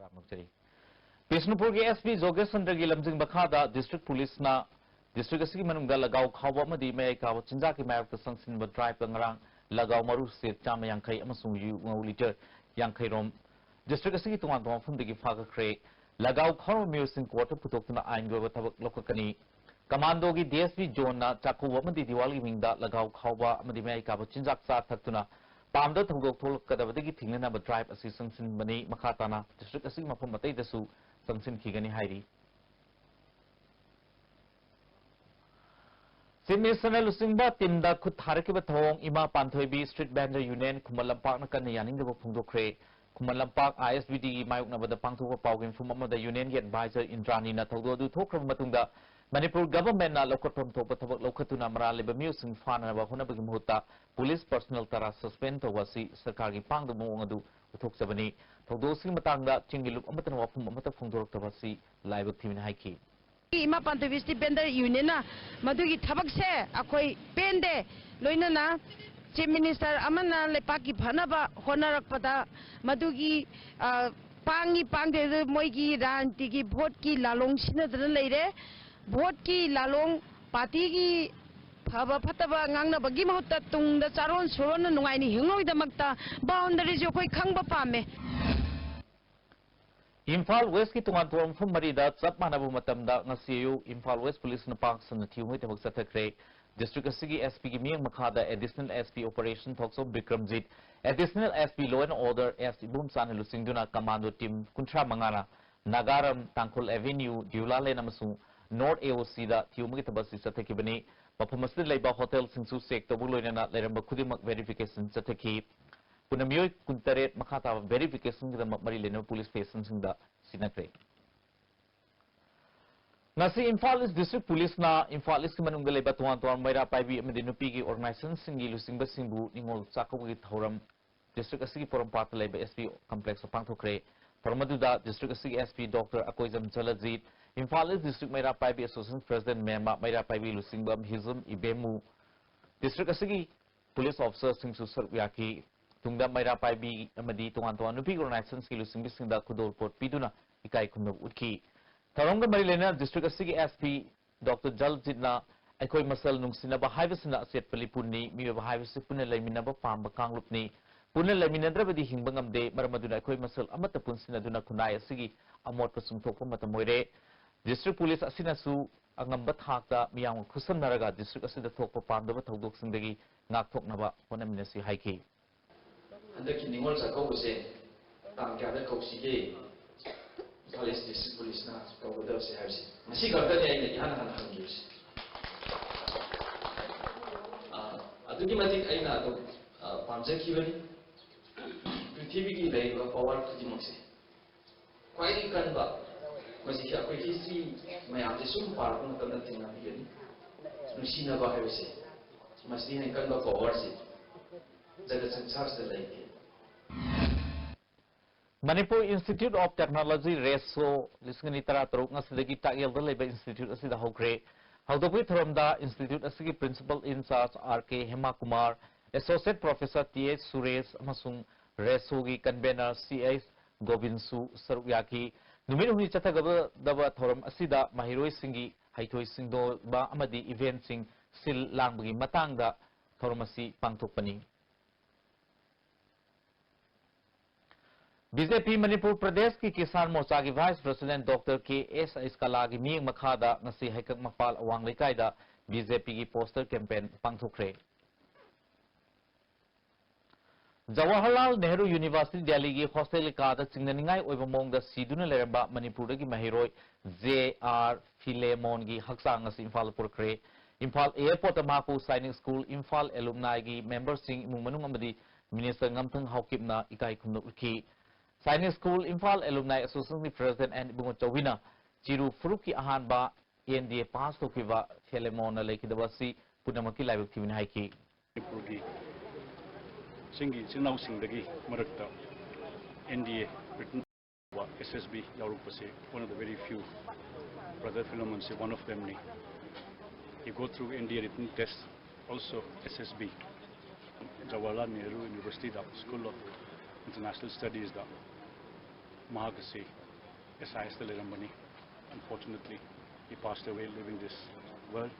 ꯇꯥꯛꯅꯖꯔꯤ꯫ ꯕꯤꯁꯅꯨꯄꯨꯔꯒꯤ S P ꯖꯣꯒꯦꯁ ꯆꯟꯗ꯭ꯔꯒꯤ ꯂꯝꯖꯤꯡ ꯃꯈꯥꯗ district police ꯅ district ꯑꯁꯤꯒꯤ ꯃꯅꯨꯡꯗ ꯂꯒꯥꯎ ꯈꯥꯎꯕ ꯑꯃꯗꯤ ꯃꯌꯥꯏ ꯀꯥꯕ ꯆꯤꯟꯖꯥꯛꯀꯤ ꯃꯥꯌꯣꯛꯇ ꯆꯪꯁꯤꯟꯕ drive ꯇ ꯉꯔꯥꯡ ꯂꯒꯥꯎ ꯃꯔꯨ ꯁꯦꯠ ꯆꯥꯝꯃ ꯌꯥꯡꯈꯩ ꯑꯃꯁꯨꯡ ꯌꯨ ꯉꯧ litre ꯌꯥꯡꯈꯩ ꯔꯣꯝ district ꯑꯁꯤꯒꯤ ꯇꯣꯉꯥꯟ ꯇꯣꯉꯥꯟꯕ ꯃꯐꯝꯗꯒꯤ ꯐꯥꯒꯠꯈ꯭ꯔꯦ꯫ ꯂꯒꯥꯎ ꯈꯥꯎꯔꯕ ꯃꯤꯑꯣꯏꯁꯤꯡ court ꯇ ꯄꯨꯊꯣꯛꯇꯨꯅ ꯑꯥꯏꯟꯒꯤ ꯑꯣꯏꯕ ꯊꯕꯛ ꯂꯧꯈꯠꯀꯅꯤ꯫ Commando ꯒꯤ D S P Zone ꯅ ꯆꯥꯛꯀꯧꯕ ꯑꯃꯗꯤ ꯗꯤꯋꯥꯂꯤꯒꯤ ꯃꯤꯡꯗ ꯂꯒꯥꯎ ꯈꯥꯎꯕ ꯑꯃꯗꯤ ꯃꯌꯥꯏ ꯀꯥꯕ ꯆꯤꯟꯖꯥꯛ ꯆꯥ ꯊꯛꯇꯨꯅ ꯄꯥꯝꯗ ꯊꯧꯗꯣꯛ ꯊꯣꯛꯂꯛꯀꯗꯕꯗꯒꯤ ꯊꯤꯡꯅꯅꯕ drive ꯑꯁꯤ ꯆꯪꯁꯤꯟꯕꯅꯤ꯫ ꯃꯈꯥ ꯇꯥꯅ district ꯑꯁꯤꯒꯤ ꯃꯐꯝ ꯑꯇꯩꯗꯁꯨ ꯆꯪꯁꯤꯟꯈꯤꯒꯅꯤ ꯍꯥꯏꯔꯤ꯫ Chief Minister ꯅ ꯂꯨꯆꯤꯡꯕ team ꯗ ꯈꯨꯠ ꯊꯥꯔꯛꯈꯤꯕ ꯊꯧꯑꯣꯡ ꯏꯃꯥ ꯄꯥꯟꯊꯣꯏꯕꯤ Street Vendor Union ꯈꯨꯃꯟ ꯂꯝꯄꯥꯛꯅ ꯀꯟꯅ ꯌꯥꯅꯤꯡꯗꯕ ꯐꯣꯡꯗꯣꯛꯈ꯭ꯔꯦ꯫ Khuman Lampak I S B D ꯒꯤ ꯃꯥꯌꯣꯛꯅꯕꯗ ꯄꯥꯡꯊꯣꯛꯄ ꯄꯥꯎꯒꯤ ꯃꯤꯐꯝ ꯑꯃꯗ Union ꯒꯤ advisor ꯏꯟꯗ꯭ꯔꯥꯅꯤꯅ ꯊꯧꯗꯣꯛ ꯑꯗꯨ ꯊꯣꯛꯈ꯭ꯔꯕ ꯃꯇꯨꯡꯗ ꯃꯅꯤꯄꯨꯔ government ꯅ ꯂꯧꯈꯠꯐꯝ ꯊꯣꯛꯄ ꯊꯕꯛ ꯂꯧꯈꯠꯇꯨꯅ ꯃꯔꯥꯜ ꯂꯩꯕ ꯃꯤꯑꯣꯏꯁꯤꯡ ꯐꯥꯅꯅꯕ ꯍꯣꯠꯅꯕꯒꯤ ꯃꯍꯨꯠꯇ police personnel ꯇꯔꯥ suspend ꯇꯧꯕ ꯑꯁꯤ ꯁꯔꯀꯥꯔꯒꯤ ꯄꯥꯡꯗꯕ ꯃꯑꯣꯡ ꯑꯗꯨ ꯎꯠꯊꯣꯛꯆꯕꯅꯤ꯫ ꯊꯧꯗꯣꯛ ꯑꯁꯤꯒꯤ ꯃꯇꯥꯡꯗ ꯆꯤꯡꯒꯤ ꯂꯨꯞ ꯑꯃꯠꯇꯅ ꯋꯥꯐꯝ ꯑꯃꯠꯇ ꯐꯣꯡꯗꯣꯔꯛꯇꯕ ꯑꯁꯤ ꯂꯥꯏꯕꯛ ꯊꯤꯕꯅꯤ ꯍꯥꯏꯈꯤ꯫ ꯏꯃꯥ ꯄꯥꯟꯊꯣꯏꯕꯤ Street Vendor Union ꯅ ꯃꯗꯨꯒꯤ ꯊꯕꯛꯁꯦ ꯑꯩꯈꯣꯏ ꯄꯦꯟꯗꯦ꯫ ꯂꯣꯏꯅꯅ Chief Minister ꯑꯃꯅ ꯂꯩꯄꯥꯛꯀꯤ ꯐꯅꯕ ꯍꯣꯠꯅꯔꯛꯄꯗ ꯃꯗꯨꯒꯤ, ꯑ, ꯄꯥꯡꯉꯤ ꯄꯥꯡꯗꯦ ꯑꯗꯨ ꯃꯣꯏꯒꯤ ꯔꯥꯖꯅꯤꯇꯤꯒꯤ vote ꯀꯤ ꯂꯥꯂꯣꯡ ꯁꯤꯟꯅꯗꯅ ꯂꯩꯔꯦ꯫ Vote ꯀꯤ ꯂꯥꯂꯣꯡ, party ꯒꯤ ꯐꯕ ꯐꯠꯇꯕ ꯉꯥꯡꯅꯕꯒꯤ ꯃꯍꯨꯠꯇ ꯇꯨꯡꯗ ꯆꯥꯔꯣꯟ ꯁꯨꯔꯣꯟꯅ ꯅꯨꯡꯉꯥꯏꯅ ꯍꯤꯡꯅꯕꯒꯤꯗꯃꯛꯇ boundary ꯁꯨ ꯑꯩꯈꯣꯏ ꯈꯪꯕ ꯄꯥꯝꯃꯦ꯫ ꯏꯝꯐꯥꯜ West ꯀꯤ ꯇꯣꯉꯥꯟ ꯇꯣꯉꯥꯟꯕ ꯃꯐꯝ ꯃꯔꯤꯗ ꯆꯞ ꯃꯥꯟꯅꯕ ꯃꯇꯝꯗ ꯉꯁꯤ ꯑꯌꯨꯛ ꯏꯝꯐꯥꯜ West Police ꯅ ꯄꯥꯛ ꯁꯟꯅ ꯊꯤꯕ ꯍꯨꯝꯕꯒꯤ ꯊꯕꯛ ꯆꯠꯊꯈ꯭ꯔꯦ꯫ District ꯑꯁꯤꯒꯤ S P ꯒꯤ ꯃꯤꯠꯌꯦꯡ ꯃꯈꯥꯗ Additional S P Operation Thokchom Bikramjit, Additional S P Law and Order S ꯏꯕꯣꯝꯆꯥꯅ ꯂꯨꯆꯤꯡꯗꯨꯅ commando team ꯀꯨꯟꯊ꯭ꯔꯥ ꯃꯉꯥꯅ ꯅꯥꯒꯥꯔꯝ, ꯇꯥꯡꯈꯨꯜ Avenue, ꯗꯤꯎꯂꯥ Lane ꯑꯃꯁꯨꯡ North A O C ꯗ ꯊꯤꯕ ꯍꯨꯝꯕꯒꯤ ꯊꯕꯛ ꯑꯁꯤ ꯆꯠꯊꯈꯤꯕꯅꯤ꯫ ꯃꯐꯝ ꯑꯁꯤꯗ ꯂꯩꯕ hotel ꯁꯤꯡꯁꯨ check ꯇꯧꯕꯒ ꯂꯣꯏꯅꯅ ꯂꯩꯔꯝꯕ ꯈꯨꯗꯤꯡꯃꯛ verification ꯆꯠꯊꯈꯤ꯫ ꯄꯨꯟꯅ ꯃꯤꯑꯣꯏ ꯀꯨꯟꯇꯔꯦꯠ ꯃꯈꯥ ꯇꯥꯕ verification ꯒꯤꯗꯃꯛ ꯃꯔꯤ ꯂꯩꯅꯕ police station ꯁꯤꯡꯗ ꯁꯤꯟꯅꯈ꯭ꯔꯦ꯫ ꯉꯁꯤ ꯏꯝꯐꯥꯜ East District Police ꯅ ꯏꯝꯐꯥꯜ East ꯀꯤ ꯃꯅꯨꯡꯗ ꯂꯩꯕ ꯇꯣꯉꯥꯟ ꯇꯣꯉꯥꯟꯕ ꯃꯩꯔꯥ ꯄꯥꯏꯕꯤ ꯑꯃꯗꯤ ꯅꯨꯄꯤꯒꯤ organization ꯁꯤꯡꯒꯤ ꯂꯨꯆꯤꯡꯕꯁꯤꯡꯕꯨ ꯅꯤꯉꯣꯜ ꯆꯥꯛꯀꯧꯕꯒꯤ ꯊꯧꯔꯝ district ꯑꯁꯤꯒꯤ ꯄꯣꯔꯣꯝꯄꯥꯠꯇ ꯂꯩꯕ S P Complex ꯇ ꯄꯥꯡꯊꯣꯛꯈ꯭ꯔꯦ꯫ ꯊꯧꯔꯝ ꯑꯗꯨꯗ district ꯑꯁꯤꯒꯤ S P Doctor Akoijam ꯖꯂꯖꯤꯠ, Imphal East District ꯃꯩꯔꯥ ꯄꯥꯏꯕꯤ Association President ꯃꯦꯝꯃ, ꯃꯩꯔꯥ ꯄꯥꯏꯕꯤ ꯂꯨꯆꯤꯡꯕ ꯍꯤꯖꯝ ꯏꯕꯦꯝꯃꯨ, district ꯑꯁꯤꯒꯤ police officer ꯁꯤꯡꯁꯨ ꯁꯔꯨꯛ ꯌꯥꯈꯤ꯫ ꯇꯨꯡꯗ ꯃꯩꯔꯥ ꯄꯥꯏꯕꯤ ꯑꯃꯗꯤ ꯇꯣꯉꯥꯟ ꯇꯣꯉꯥꯟꯕ ꯅꯨꯄꯤꯒꯤ organizationꯁꯀꯤ ꯂꯨꯆꯤꯡꯕꯤꯁꯤꯡꯗ ꯈꯨꯗꯣꯜꯄꯣꯠ ꯄꯤꯗꯨꯅ ꯏꯀꯥꯏ ꯈꯨꯝꯅꯕ ꯎꯠꯈꯤ꯫ ꯊꯧꯔꯝꯒ ꯃꯔꯤ ꯂꯩꯅꯅ district ꯑꯁꯤꯒꯤ SP Doctor ꯖꯜꯖꯤꯠꯅ ꯑꯩꯈꯣꯏ ꯃꯁꯦꯜ ꯅꯨꯡꯁꯤꯅꯕ ꯍꯥꯏꯕꯁꯤꯅ ꯑꯆꯦꯠꯄ ꯂꯤꯄꯨꯟꯅꯤ, ꯃꯤꯑꯣꯏꯕ ꯍꯥꯏꯕꯁꯤ ꯄꯨꯟꯅ ꯂꯩꯃꯤꯟꯅꯕ ꯄꯥꯝꯕ ꯀꯥꯡꯂꯨꯞꯅꯤ, ꯄꯨꯟꯅ ꯂꯩꯃꯤꯟꯅꯗ꯭ꯔꯕꯗꯤ ꯍꯤꯡꯕ ꯉꯝꯗꯦ, ꯃꯔꯝ ꯑꯗꯨꯅ ꯑꯩꯈꯣꯏ ꯃꯁꯦꯜ ꯑꯃꯠꯇ ꯄꯨꯟꯁꯤꯟꯅꯗꯨꯅ ꯈꯨꯟꯅꯥꯏ ꯑꯁꯤꯒꯤ ꯑꯃꯣꯠꯄ ꯆꯨꯝꯊꯣꯛꯄ ꯃꯇꯝ ꯑꯣꯏꯔꯦ꯫ District Police ꯑꯁꯤꯅꯁꯨ ꯑꯉꯝꯕ ꯊꯥꯛꯇ ꯃꯤꯌꯥꯝꯒ ꯈꯨꯠꯁꯝꯅꯔꯒ district ꯑꯁꯤꯗ ꯊꯣꯛꯄ ꯄꯥꯝꯗꯕ ꯊꯧꯗꯣꯛꯁꯤꯡꯗꯒꯤ ꯉꯥꯛꯊꯣꯛꯅꯕ ꯍꯣꯠꯅꯃꯤꯟꯅꯁꯤ ꯍꯥꯏꯈꯤ꯫ ꯍꯟꯗꯛꯀꯤ ꯅꯤꯉꯣꯜ ꯆꯥꯛꯀꯧꯕꯁꯦ ꯇꯥꯡ ꯀꯌꯥꯗ ꯀꯧꯁꯤꯒꯦ? ꯏꯝꯐꯥꯜ East District Policeꯅ ꯀꯧꯒꯗꯕꯁꯦ ꯍꯥꯏꯕꯁꯦ ꯉꯁꯤ ꯈꯛꯇꯅꯦ ꯑꯩꯅ ꯏꯍꯥꯟ ꯍꯥꯟꯅ ꯍꯪꯈꯤꯕꯁꯦ꯫ ꯑꯥ, ꯑꯗꯨꯛꯀꯤ ꯃꯇꯤꯛ ꯑꯩꯅ ꯑꯗꯨꯝ, ꯑꯥ, ꯄꯥꯝꯖꯈꯤꯕꯅꯤ꯫ ꯄ꯭ꯔꯤꯊꯤꯕꯤꯒꯤ ꯂꯩꯔꯤꯕ power ꯈꯨꯗꯤꯡꯃꯛꯁꯦ ꯈ꯭ꯋꯥꯏꯗꯒꯤ ꯀꯟꯕ, ꯃꯁꯤ ꯑꯩꯈꯣꯏ history ꯃꯌꯥꯝꯁꯦ ꯁꯨꯝ ꯄꯥꯔꯛꯄ ꯃꯇꯝꯗ ꯊꯦꯡꯅꯕꯤꯒꯅꯤ꯫ ꯅꯨꯡꯁꯤꯅꯕ ꯍꯥꯏꯕꯁꯦ, ꯃꯁꯤꯗꯒꯤ ꯍꯦꯟꯅ ꯀꯟꯕ powerꯁꯦ ꯖꯒꯠ ꯁꯪꯁꯥꯔꯁꯤꯗ ꯂꯩꯇꯦ꯫ ꯃꯅꯤꯄꯨꯔ Institute of Technology ꯔꯦꯁꯣ ꯂꯤꯁꯤꯡ ꯑꯅꯤ ꯇꯔꯥꯇꯔꯨꯛ ꯉꯁꯤꯗꯒꯤ ꯇꯥꯛꯌꯦꯜꯗ ꯂꯩꯕ institute ꯑꯁꯤꯗ ꯍꯧꯈ꯭ꯔꯦ꯫ ꯍꯧꯗꯣꯛꯄꯒꯤ ꯊꯧꯔꯝꯗ institute ꯑꯁꯤꯒꯤ Principal in Charge R K ꯍꯦꯃꯥꯀꯨꯃꯥꯔ, Associate Professor T H Suresh ꯑꯃꯁꯨꯡ ꯔꯦꯁꯣꯒꯤ convener C H ꯒꯣꯕꯤꯟꯁꯨ ꯁꯔꯨꯛ ꯌꯥꯈꯤ꯫ ꯅꯨꯃꯤꯠ ꯍꯨꯝꯅꯤ ꯆꯠꯊꯒꯗꯕ ꯊꯧꯔꯝ ꯑꯁꯤꯗ ꯃꯍꯩꯔꯣꯏꯁꯤꯡꯒꯤ ꯍꯩꯊꯣꯏ ꯁꯤꯡꯊꯣꯏꯕ ꯑꯃꯗꯤ eventꯁꯤꯡ ꯁꯤꯜ ꯂꯥꯡꯕꯒꯤ ꯃꯇꯥꯡꯗ ꯊꯧꯔꯝ ꯑꯁꯤ ꯄꯥꯡꯊꯣꯛꯄꯅꯤ꯫ BJP ꯃꯅꯤꯄꯨꯔ ꯄ꯭ꯔꯗꯦꯁꯀꯤ Kisan ꯃꯣꯔꯆꯥꯒꯤ Vice President Doctor K S ꯑꯩꯁꯀꯂꯥꯒꯤ ꯃꯤꯠꯌꯦꯡ ꯃꯈꯥꯗ ꯉꯁꯤ ꯍꯩꯀꯛ ꯃꯄꯥꯜ ꯑꯋꯥꯡ ꯂꯩꯀꯥꯏꯗ BJPꯒꯤ poster campaign ꯄꯥꯡꯊꯣꯛꯈ꯭ꯔꯦ꯫ Jawaharlal Nehru University ꯗꯦꯜꯂꯤꯒꯤ hostel ꯀꯥꯗ ꯆꯤꯡꯅꯅꯤꯡꯉꯥꯏ ꯑꯣꯏꯕ ꯃꯑꯣꯡꯗ ꯁꯤꯗꯨꯅ ꯂꯩꯔꯝꯕ ꯃꯅꯤꯄꯨꯔꯗꯒꯤ ꯃꯍꯩꯔꯣꯏ J R ꯐꯤꯂꯦꯃꯣꯟꯒꯤ ꯍꯛꯆꯥꯡ ꯑꯁꯤ ꯏꯝꯐꯥꯜꯗ ꯄꯨꯔꯛꯈ꯭ꯔꯦ꯫ ꯏꯝꯐꯥꯜ airportꯇ ꯃꯍꯥꯛꯄꯨ Sainik School ꯏꯝꯐꯥꯜ alumniꯒꯤ memberꯁꯤꯡ, ꯏꯃꯨꯡ ꯃꯅꯨꯡ ꯑꯃꯗꯤ Minister ꯉꯝꯊꯪ ꯍꯥꯎꯀꯤꯞꯅ ꯏꯀꯥꯏ ꯈꯨꯝꯅꯕ ꯎꯠꯈꯤ꯫ Sainik School Imphal Alumni Associationꯒꯤ President N ꯏꯕꯨꯡꯉꯣ ꯆꯧꯕꯤꯅ ꯆꯤꯔꯨ ꯐꯨꯔꯨꯞꯀꯤ ꯑꯍꯥꯟꯕ N D A pass ꯇꯧꯈꯤꯕ ꯐꯤꯂꯦꯃꯣꯟꯅ ꯂꯩꯈꯤꯗꯕ ꯑꯁꯤ ꯄꯨꯝꯅꯃꯛꯀꯤ ꯂꯥꯏꯕꯛ ꯊꯤꯕꯅꯤ ꯍꯥꯏꯈꯤ꯫ ꯃꯅꯤꯄꯨꯔꯒꯤ ꯆꯤꯡꯒꯤ ꯏꯆꯤꯜ ꯏꯅꯥꯎꯁꯤꯡꯗꯒꯤ ꯃꯔꯛꯇ N D A written ꯇꯧꯕ S S B ꯌꯥꯎꯔꯛꯄꯁꯦ one of the very few, brother Philemon say one of them ꯅꯤ꯫ He go through N D A written test, also S S B꯫ Jawaharlal Nehru University the School of International Studies ꯗ ꯃꯍꯥꯛ ꯑꯁꯤ S I S ꯇ ꯂꯩꯔꯝꯕꯅꯤ꯫ Unfortunately, he passed away leaving this world.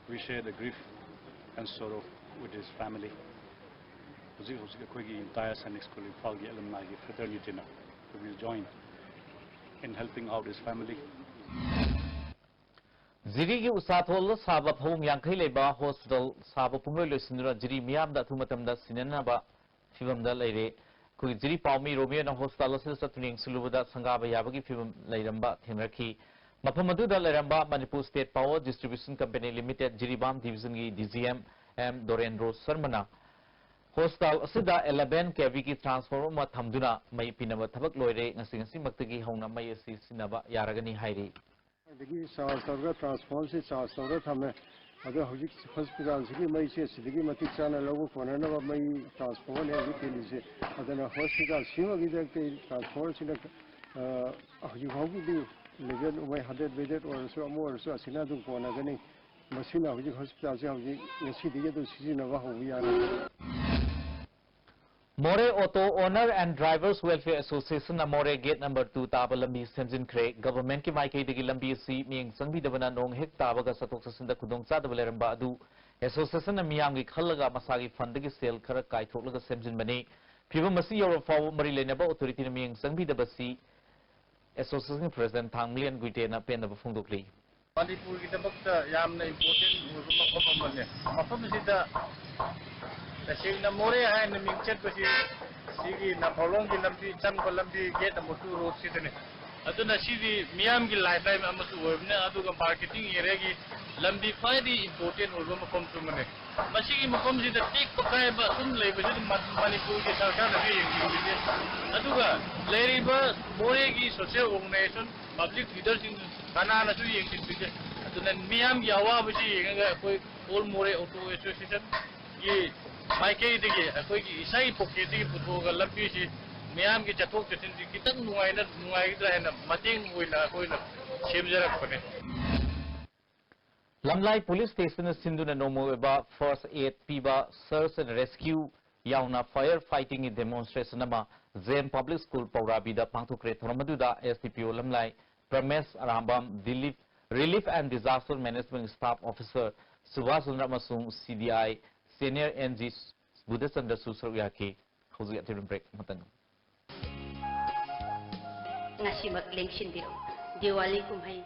We share the grief and sorrow with his family. ꯍꯧꯖꯤꯛ ꯍꯧꯖꯤꯛ ꯑꯩꯈꯣꯏꯒꯤ entire Sainik School ꯏꯝꯐꯥꯜꯒꯤ alumni ꯒꯤ fraternity ꯅ we will join in helping out his family. ꯖꯤꯔꯤꯒꯤ ꯎꯁꯥꯊꯣꯜꯗ ꯁꯥꯕ ꯐꯃꯨꯡ ꯌꯥꯡꯈꯩ ꯂꯩꯕ ꯍꯣꯁꯄꯤꯇꯥꯜ ꯁꯥꯕ ꯄꯨꯡꯂꯣꯏ ꯂꯣꯏꯁꯤꯟꯗꯨꯅ ꯖꯤꯔꯤ ꯃꯤꯌꯥꯝꯗ ꯑꯊꯨꯕ ꯃꯇꯝꯗ ꯁꯤꯟꯅꯅꯕ ꯐꯤꯕꯝꯗ ꯂꯩꯔꯦ꯫ ꯑꯩꯈꯣꯏꯒꯤ ꯖꯤꯔꯤ ꯄꯥꯎꯃꯤ ꯔꯣꯃꯤꯌꯣꯅ ꯍꯣꯁꯄꯤꯇꯥꯜ ꯑꯁꯤꯗ ꯆꯠꯇꯨꯅ ꯌꯦꯡꯁꯤꯜꯂꯨꯕꯗ ꯁꯪꯒꯥꯕ ꯌꯥꯕꯒꯤ ꯐꯤꯕꯝ ꯂꯩꯔꯝꯕ ꯊꯦꯡꯅꯔꯛꯈꯤ꯫ ꯃꯐꯝ ꯑꯗꯨꯗ ꯂꯩꯔꯝꯕ Manipur state power distribution company limited Jiribam ꯗꯤꯕꯤꯖꯟꯒꯤ D G M M Dorendro ꯁꯔꯃꯅ ꯍꯣꯁꯄꯤꯇꯥꯜ ꯑꯁꯤꯗ eleven K V ꯒꯤ ꯇ꯭ꯔꯥꯟꯁꯐꯣꯔꯃꯔ ꯑꯃ ꯊꯝꯗꯨꯅ ꯃꯩ ꯄꯤꯅꯕ ꯊꯕꯛ ꯂꯣꯏꯔꯦ, ꯉꯁꯤ ꯉꯁꯤꯃꯛꯇꯒꯤ ꯍꯧꯅ ꯃꯩ ꯑꯁꯤ ꯁꯤꯖꯤꯟꯅꯕ ꯌꯥꯔꯒꯅꯤ ꯍꯥꯏꯔꯤ꯫ ꯑꯗꯒꯤ ꯆꯥꯔꯖ ꯇꯧꯔꯒ ꯇ꯭ꯔꯥꯟꯁꯐꯣꯔꯃꯔꯁꯦ ꯆꯥꯔꯖ ꯇꯧꯔꯒ ꯊꯝꯃꯦ꯫ ꯑꯗꯣ ꯍꯧꯖꯤꯛ ꯍꯣꯁꯄꯤꯇꯥꯜꯁꯤꯒꯤ ꯃꯩꯁꯦ ꯑꯁꯤꯗꯒꯤ ꯃꯇꯤꯛ ꯆꯥꯅ ꯂꯧꯕ ꯀꯣꯟꯅꯅꯕ ꯃꯩ ꯇ꯭ꯔꯥꯟꯁꯐꯣꯔꯃꯔꯅꯦ ꯍꯧꯖꯤꯛ ꯊꯤꯜꯂꯤꯁꯦ꯫ ꯑꯗꯨꯅ ꯍꯣꯁꯄꯤꯇꯥꯜ ꯁꯤꯃꯒꯤꯗꯃꯛꯇ ꯇ꯭ꯔꯥꯟꯁꯐꯣꯔꯃꯔꯁꯤꯅ ꯍꯧꯖꯤꯛ ꯐꯥꯎꯒꯤꯗꯤ ꯏꯂꯦꯚꯦꯟ ꯋꯥꯏ ꯍꯟꯗ꯭ꯔꯦꯠ ꯕꯦꯗꯦꯠ ꯑꯣꯏꯔꯁꯨ ꯑꯃ ꯑꯣꯏꯔꯁꯨ ꯑꯁꯤꯅ ꯑꯗꯨꯝ ꯀꯣꯟꯅꯒꯅꯤ꯫ ꯃꯁꯤꯅ ꯍꯧꯖꯤꯛ ꯍꯣꯁꯄꯤꯇꯥꯜꯁꯦ ꯍꯧꯖꯤꯛ ꯉꯁꯤꯗꯒꯤ ꯑꯗꯨꯝ ꯁꯤꯖꯤꯟꯅꯕ ꯍꯧꯕ ꯌꯥꯔꯦ꯫ Moreh auto owner and drivers welfare ꯑꯦꯁꯣꯁꯤꯌꯦꯁꯟꯅ ꯃꯣꯔꯦ ꯒꯦꯠ ꯅꯝꯕꯔ ꯇꯨ ꯇꯥꯕ ꯂꯝꯕꯤ ꯁꯦꯝꯖꯤꯟꯈ꯭ꯔꯦ꯫ ꯒꯚꯔꯟꯃꯦꯟꯠꯀꯤ ꯃꯥꯏꯀꯩꯗꯒꯤ ꯂꯝꯕꯤ ꯑꯁꯤ ꯃꯤꯠꯌꯦꯡ ꯆꯪꯕꯤꯗꯕꯅ ꯅꯣꯡ ꯍꯦꯛ ꯇꯥꯕꯒ ꯆꯠꯊꯣꯛ ꯆꯠꯁꯤꯟꯗ ꯈꯨꯗꯣꯡꯆꯥꯗꯕ ꯂꯩꯔꯝꯕ ꯑꯗꯨ ꯑꯦꯁꯣꯁꯤꯌꯦꯁꯟꯅ ꯃꯤꯌꯥꯝꯒꯤ ꯈꯜꯂꯒ ꯃꯁꯥꯒꯤ ꯐꯟꯗꯒꯤ ꯁꯦꯜ ꯈꯔ ꯀꯥꯏꯊꯣꯛꯂꯒ ꯁꯦꯝꯖꯤꯟꯕꯅꯤ꯫ ꯐꯤꯚꯝ ꯑꯁꯤ ꯌꯧꯔꯕ ꯐꯥꯎꯕ ꯃꯔꯤ ꯂꯩꯅꯕ ꯑꯣꯊꯣꯔꯤꯇꯤꯅ ꯃꯤꯠꯌꯦꯡ ꯆꯪꯕꯤꯗꯕꯁꯤ ꯑꯦꯁꯣꯁꯤꯌꯦꯁꯟꯒꯤ ꯄ꯭ꯔꯁꯤꯗꯦꯟꯠ ꯊꯥꯡꯃꯂꯦꯟ ꯒꯨꯏꯇꯦꯅ ꯄꯦꯟꯗꯕ ꯐꯣꯡꯗꯣꯛꯂꯤ꯫ ꯃꯅꯤꯄꯨꯔꯒꯤꯗꯃꯛꯇ ꯌꯥꯝꯅ ꯏꯝꯄꯣꯔꯇꯦꯟ ꯑꯣꯏꯕ ꯃꯐꯝ ꯑꯃꯅꯤ꯫ ꯃꯐꯝ ꯑꯁꯤꯗ ꯇꯁꯦꯡꯅ ꯃꯣꯔꯦ ꯍꯥꯏꯅ ꯃꯤꯡ ꯆꯠꯄꯁꯤ ꯁꯤꯒꯤ ꯅꯝꯐꯥꯂꯣꯡꯒꯤ ꯂꯝꯕꯤ ꯆꯪꯕ ꯂꯝꯕꯤ ꯒꯦꯠ ꯅꯝꯕꯔ ꯇꯨ ꯔꯣꯗꯁꯤꯗꯅꯤ꯫ ꯑꯗꯨꯅ ꯁꯤꯗꯤ ꯃꯤꯌꯥꯝꯒꯤ ꯂꯥꯏꯐ ꯂꯥꯏꯟ ꯑꯃꯁꯨ ꯑꯣꯏꯕꯅꯤ, ꯑꯗꯨꯒ ꯃꯥꯔꯀꯦꯇꯤꯡ ꯑꯦꯔꯤꯌꯥꯒꯤ ꯂꯝꯕꯤ ꯈ꯭ꯋꯥꯏꯗꯒꯤ ꯏꯝꯄꯣꯔꯇꯦꯟ ꯑꯣꯏꯕ ꯃꯐꯝꯁꯨ ꯑꯃꯅꯤ꯫ ꯃꯁꯤꯒꯤ ꯃꯐꯝꯁꯤꯗ ꯇꯦꯛꯄ ꯀꯥꯏꯕ ꯑꯗꯨꯝ ꯂꯩꯕꯁꯤꯗ ꯃ-, ꯃꯅꯤꯄꯨꯔꯒꯤ ꯁꯔꯀꯥꯔꯅꯁꯨ ꯌꯦꯡꯁꯤꯟꯕꯤꯗꯦ꯫ ꯑꯗꯨꯒ ꯂꯩꯔꯤꯕ ꯃꯣꯔꯦꯒꯤ ꯁꯣꯁꯤꯌꯦꯜ ꯑꯣꯔꯒꯅꯥꯏꯖꯦꯁꯟ, ꯄꯕ꯭ꯂꯤꯛ ꯂꯤꯗꯔꯁꯤꯡ ꯀꯅꯥꯅꯁꯨ ꯌꯦꯡꯁꯤꯟꯕꯤꯗꯦ꯫ ꯑꯗꯨꯅ ꯃꯤꯌꯥꯝꯒꯤ ꯑꯋꯥꯕꯁꯤ ꯌꯦꯡꯉꯒ ꯑꯩꯈꯣꯏ ꯑꯣꯜ ꯃꯣꯔꯦ ꯑꯣꯇꯣ ꯑꯦꯁꯣꯁꯤꯌꯦꯁꯟꯒꯤ ꯃꯥꯏꯀꯩꯗꯒꯤ ꯑꯩꯈꯣꯏꯒꯤ ꯏꯁꯥꯒꯤ ꯄꯣꯀꯦꯠꯇꯒꯤ ꯄꯨꯊꯣꯛꯑꯒ ꯂꯝꯕꯤꯁꯤ ꯃꯤꯌꯥꯝꯒꯤ ꯆꯠꯊꯣꯛ ꯆꯠꯁꯤꯟꯁꯤ ꯈꯤꯇꯪ ꯅꯨꯡꯉꯥꯏꯅ, ꯅꯨꯡꯉꯥꯏꯒꯗ꯭ꯔꯥ ꯍꯥꯏꯅ ꯃꯇꯦꯡ ꯑꯣꯏꯅ ꯑꯩꯈꯣꯏꯅ ꯁꯦꯝꯖꯔꯛꯄꯅꯦ꯫ ꯂꯝꯂꯥꯏ ꯄꯨꯂꯤꯁ ꯁ꯭ꯇꯦꯁꯟꯅ ꯁꯤꯟꯗꯨꯅ ꯅꯣꯡꯃꯒꯤ ꯑꯣꯏꯕ first aid ꯄꯤꯕ, search and rescue ꯌꯥꯎꯅ fire fightingꯒꯤ demonstration ꯑꯃ ꯖꯦꯟ ꯄꯕ꯭ꯂꯤꯛ ꯁ꯭ꯀꯨꯜ ꯄꯧꯔꯥꯕꯤꯗ ꯄꯥꯡꯊꯣꯛꯈ꯭ꯔꯦ꯫ ꯊꯧꯔꯝ ꯑꯗꯨꯗ S D P O ꯂꯝꯂꯥꯏ ꯄ꯭ꯔꯃꯦꯁ Arambam, Relief, Relief and Disaster Management Staff Officer Subhash Chandra ꯑꯃꯁꯨꯡ C D I Senior N G ꯕꯨꯙꯆꯟꯗ꯭ꯔꯁꯨ ꯁꯔꯨꯛ ꯌꯥꯈꯤ꯫ ꯍꯧꯖꯤꯛ ꯑꯊꯤꯡꯕ break ꯑꯃꯇꯪ꯫ ꯉꯁꯤꯃꯛ ꯂꯦꯡꯁꯤꯟꯕꯤꯔꯛꯎ꯫ ꯗꯤꯋꯥꯂꯤ ꯀꯨꯝꯍꯩ꯫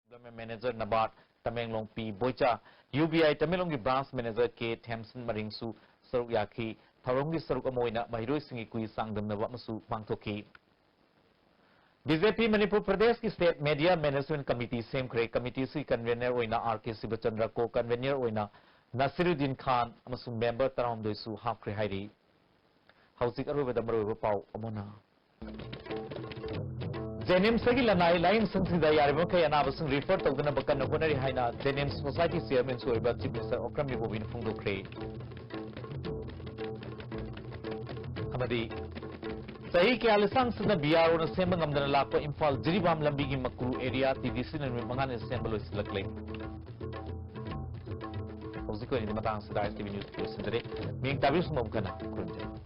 Development Manager, NABARD, ꯇꯃꯦꯡꯂꯣꯡ, ꯄꯤ ꯕꯣꯏꯆꯥ, ꯌꯨ ꯕꯤ ꯑꯥꯏ ꯇꯃꯦꯡꯂꯣꯡꯒꯤ Branch Manager ꯀꯦ ꯊꯦꯝꯁꯟ ꯃꯔꯤꯡꯁꯨ ꯁꯔꯨꯛ ꯌꯥꯈꯤ꯫ ꯊꯧꯔꯝꯒꯤ ꯁꯔꯨꯛ ꯑꯃ ꯑꯣꯏꯅ ꯃꯍꯩꯔꯣꯏꯁꯤꯡꯒꯤ ꯀꯨꯏ ꯆꯥꯡꯗꯝꯅꯕ ꯑꯃꯁꯨ ꯄꯥꯡꯊꯣꯛꯈꯤ꯫ ꯕꯤ ꯖꯦ ꯄꯤ ꯃꯅꯤꯄꯨꯔ ꯄ꯭ꯔꯗꯦꯁꯀꯤ State Media Management Committee ꯁꯦꯝꯈ꯭ꯔꯦ꯫ Committee ꯑꯁꯤꯒꯤ convener ꯑꯣꯏꯅ ꯑꯥꯔ ꯀꯦ ꯁꯤꯕꯆꯟꯗ꯭ꯔ, co-convener ꯑꯣꯏꯅ ꯅꯥꯁꯤꯔꯨꯗꯤꯟ ꯈꯥꯟ ꯑꯃꯁꯨꯡ member ꯇꯔꯥꯍꯨꯝꯗꯣꯏꯁꯨ ꯍꯥꯞꯈ꯭ꯔꯦ ꯍꯥꯏꯔꯤ꯫ ꯍꯧꯖꯤꯛ ꯑꯔꯣꯏꯕꯗ ꯃꯔꯨꯑꯣꯏꯕ ꯄꯥꯎ ꯑꯃꯨꯛ ꯍꯟꯅ꯫ ꯖꯦꯅꯤꯝꯁꯇꯒꯤ ꯂꯅꯥꯏ ꯂꯥꯌꯦꯡꯁꯪꯁꯤꯡꯗ ꯌꯥꯔꯤꯕꯃꯈꯩ ꯑꯅꯥꯕꯁꯤꯡ refer ꯇꯧꯗꯅꯕ ꯀꯟꯅ ꯍꯣꯠꯅꯔꯤ ꯍꯥꯏꯅ ꯖꯦꯅꯤꯝꯁ Society Chairmanꯁꯨ ꯑꯣꯏꯕ Chief Minister ꯑꯣꯀ꯭ꯔꯝ ꯏꯕꯣꯕꯤꯅ ꯐꯣꯡꯗꯣꯛꯈ꯭ꯔꯦ꯫ ꯑꯃꯗꯤ ꯆꯍꯤ ꯀꯌꯥ ꯂꯤꯁꯥꯡꯁꯤꯟꯅ ꯕꯤ ꯑꯥꯔ ꯑꯣꯅ ꯁꯦꯝꯕ ꯉꯝꯗꯅ ꯂꯥꯛꯄ ꯏꯝꯐꯥꯜ ꯖꯤꯔꯤꯕꯥꯝ ꯂꯝꯕꯤꯒꯤ ꯃꯀ꯭ꯔꯨ area ꯇꯤ ꯗꯤ ꯁꯤꯅ ꯅꯨꯃꯤꯠ ꯃꯉꯥꯅꯤꯗ ꯁꯦꯝꯕ ꯂꯣꯏꯁꯤꯜꯂꯛꯂꯦ꯫ ꯍꯧꯖꯤꯛꯀꯤ ꯑꯣꯏꯅꯗꯤ ꯃꯇꯥꯡꯁꯤꯗ ꯑꯥꯏ ꯑꯦꯁ ꯇꯤ ꯚꯤ Newsꯀꯤ ꯂꯣꯏꯁꯤꯟꯖꯔꯦ꯫ ꯃꯤꯌꯦꯡ ꯇꯥꯕꯤꯔꯤꯕꯁꯤꯡꯕꯨ ꯑꯃꯨꯛ ꯍꯟꯅ ꯈꯨꯔꯨꯝꯖꯔꯤ꯫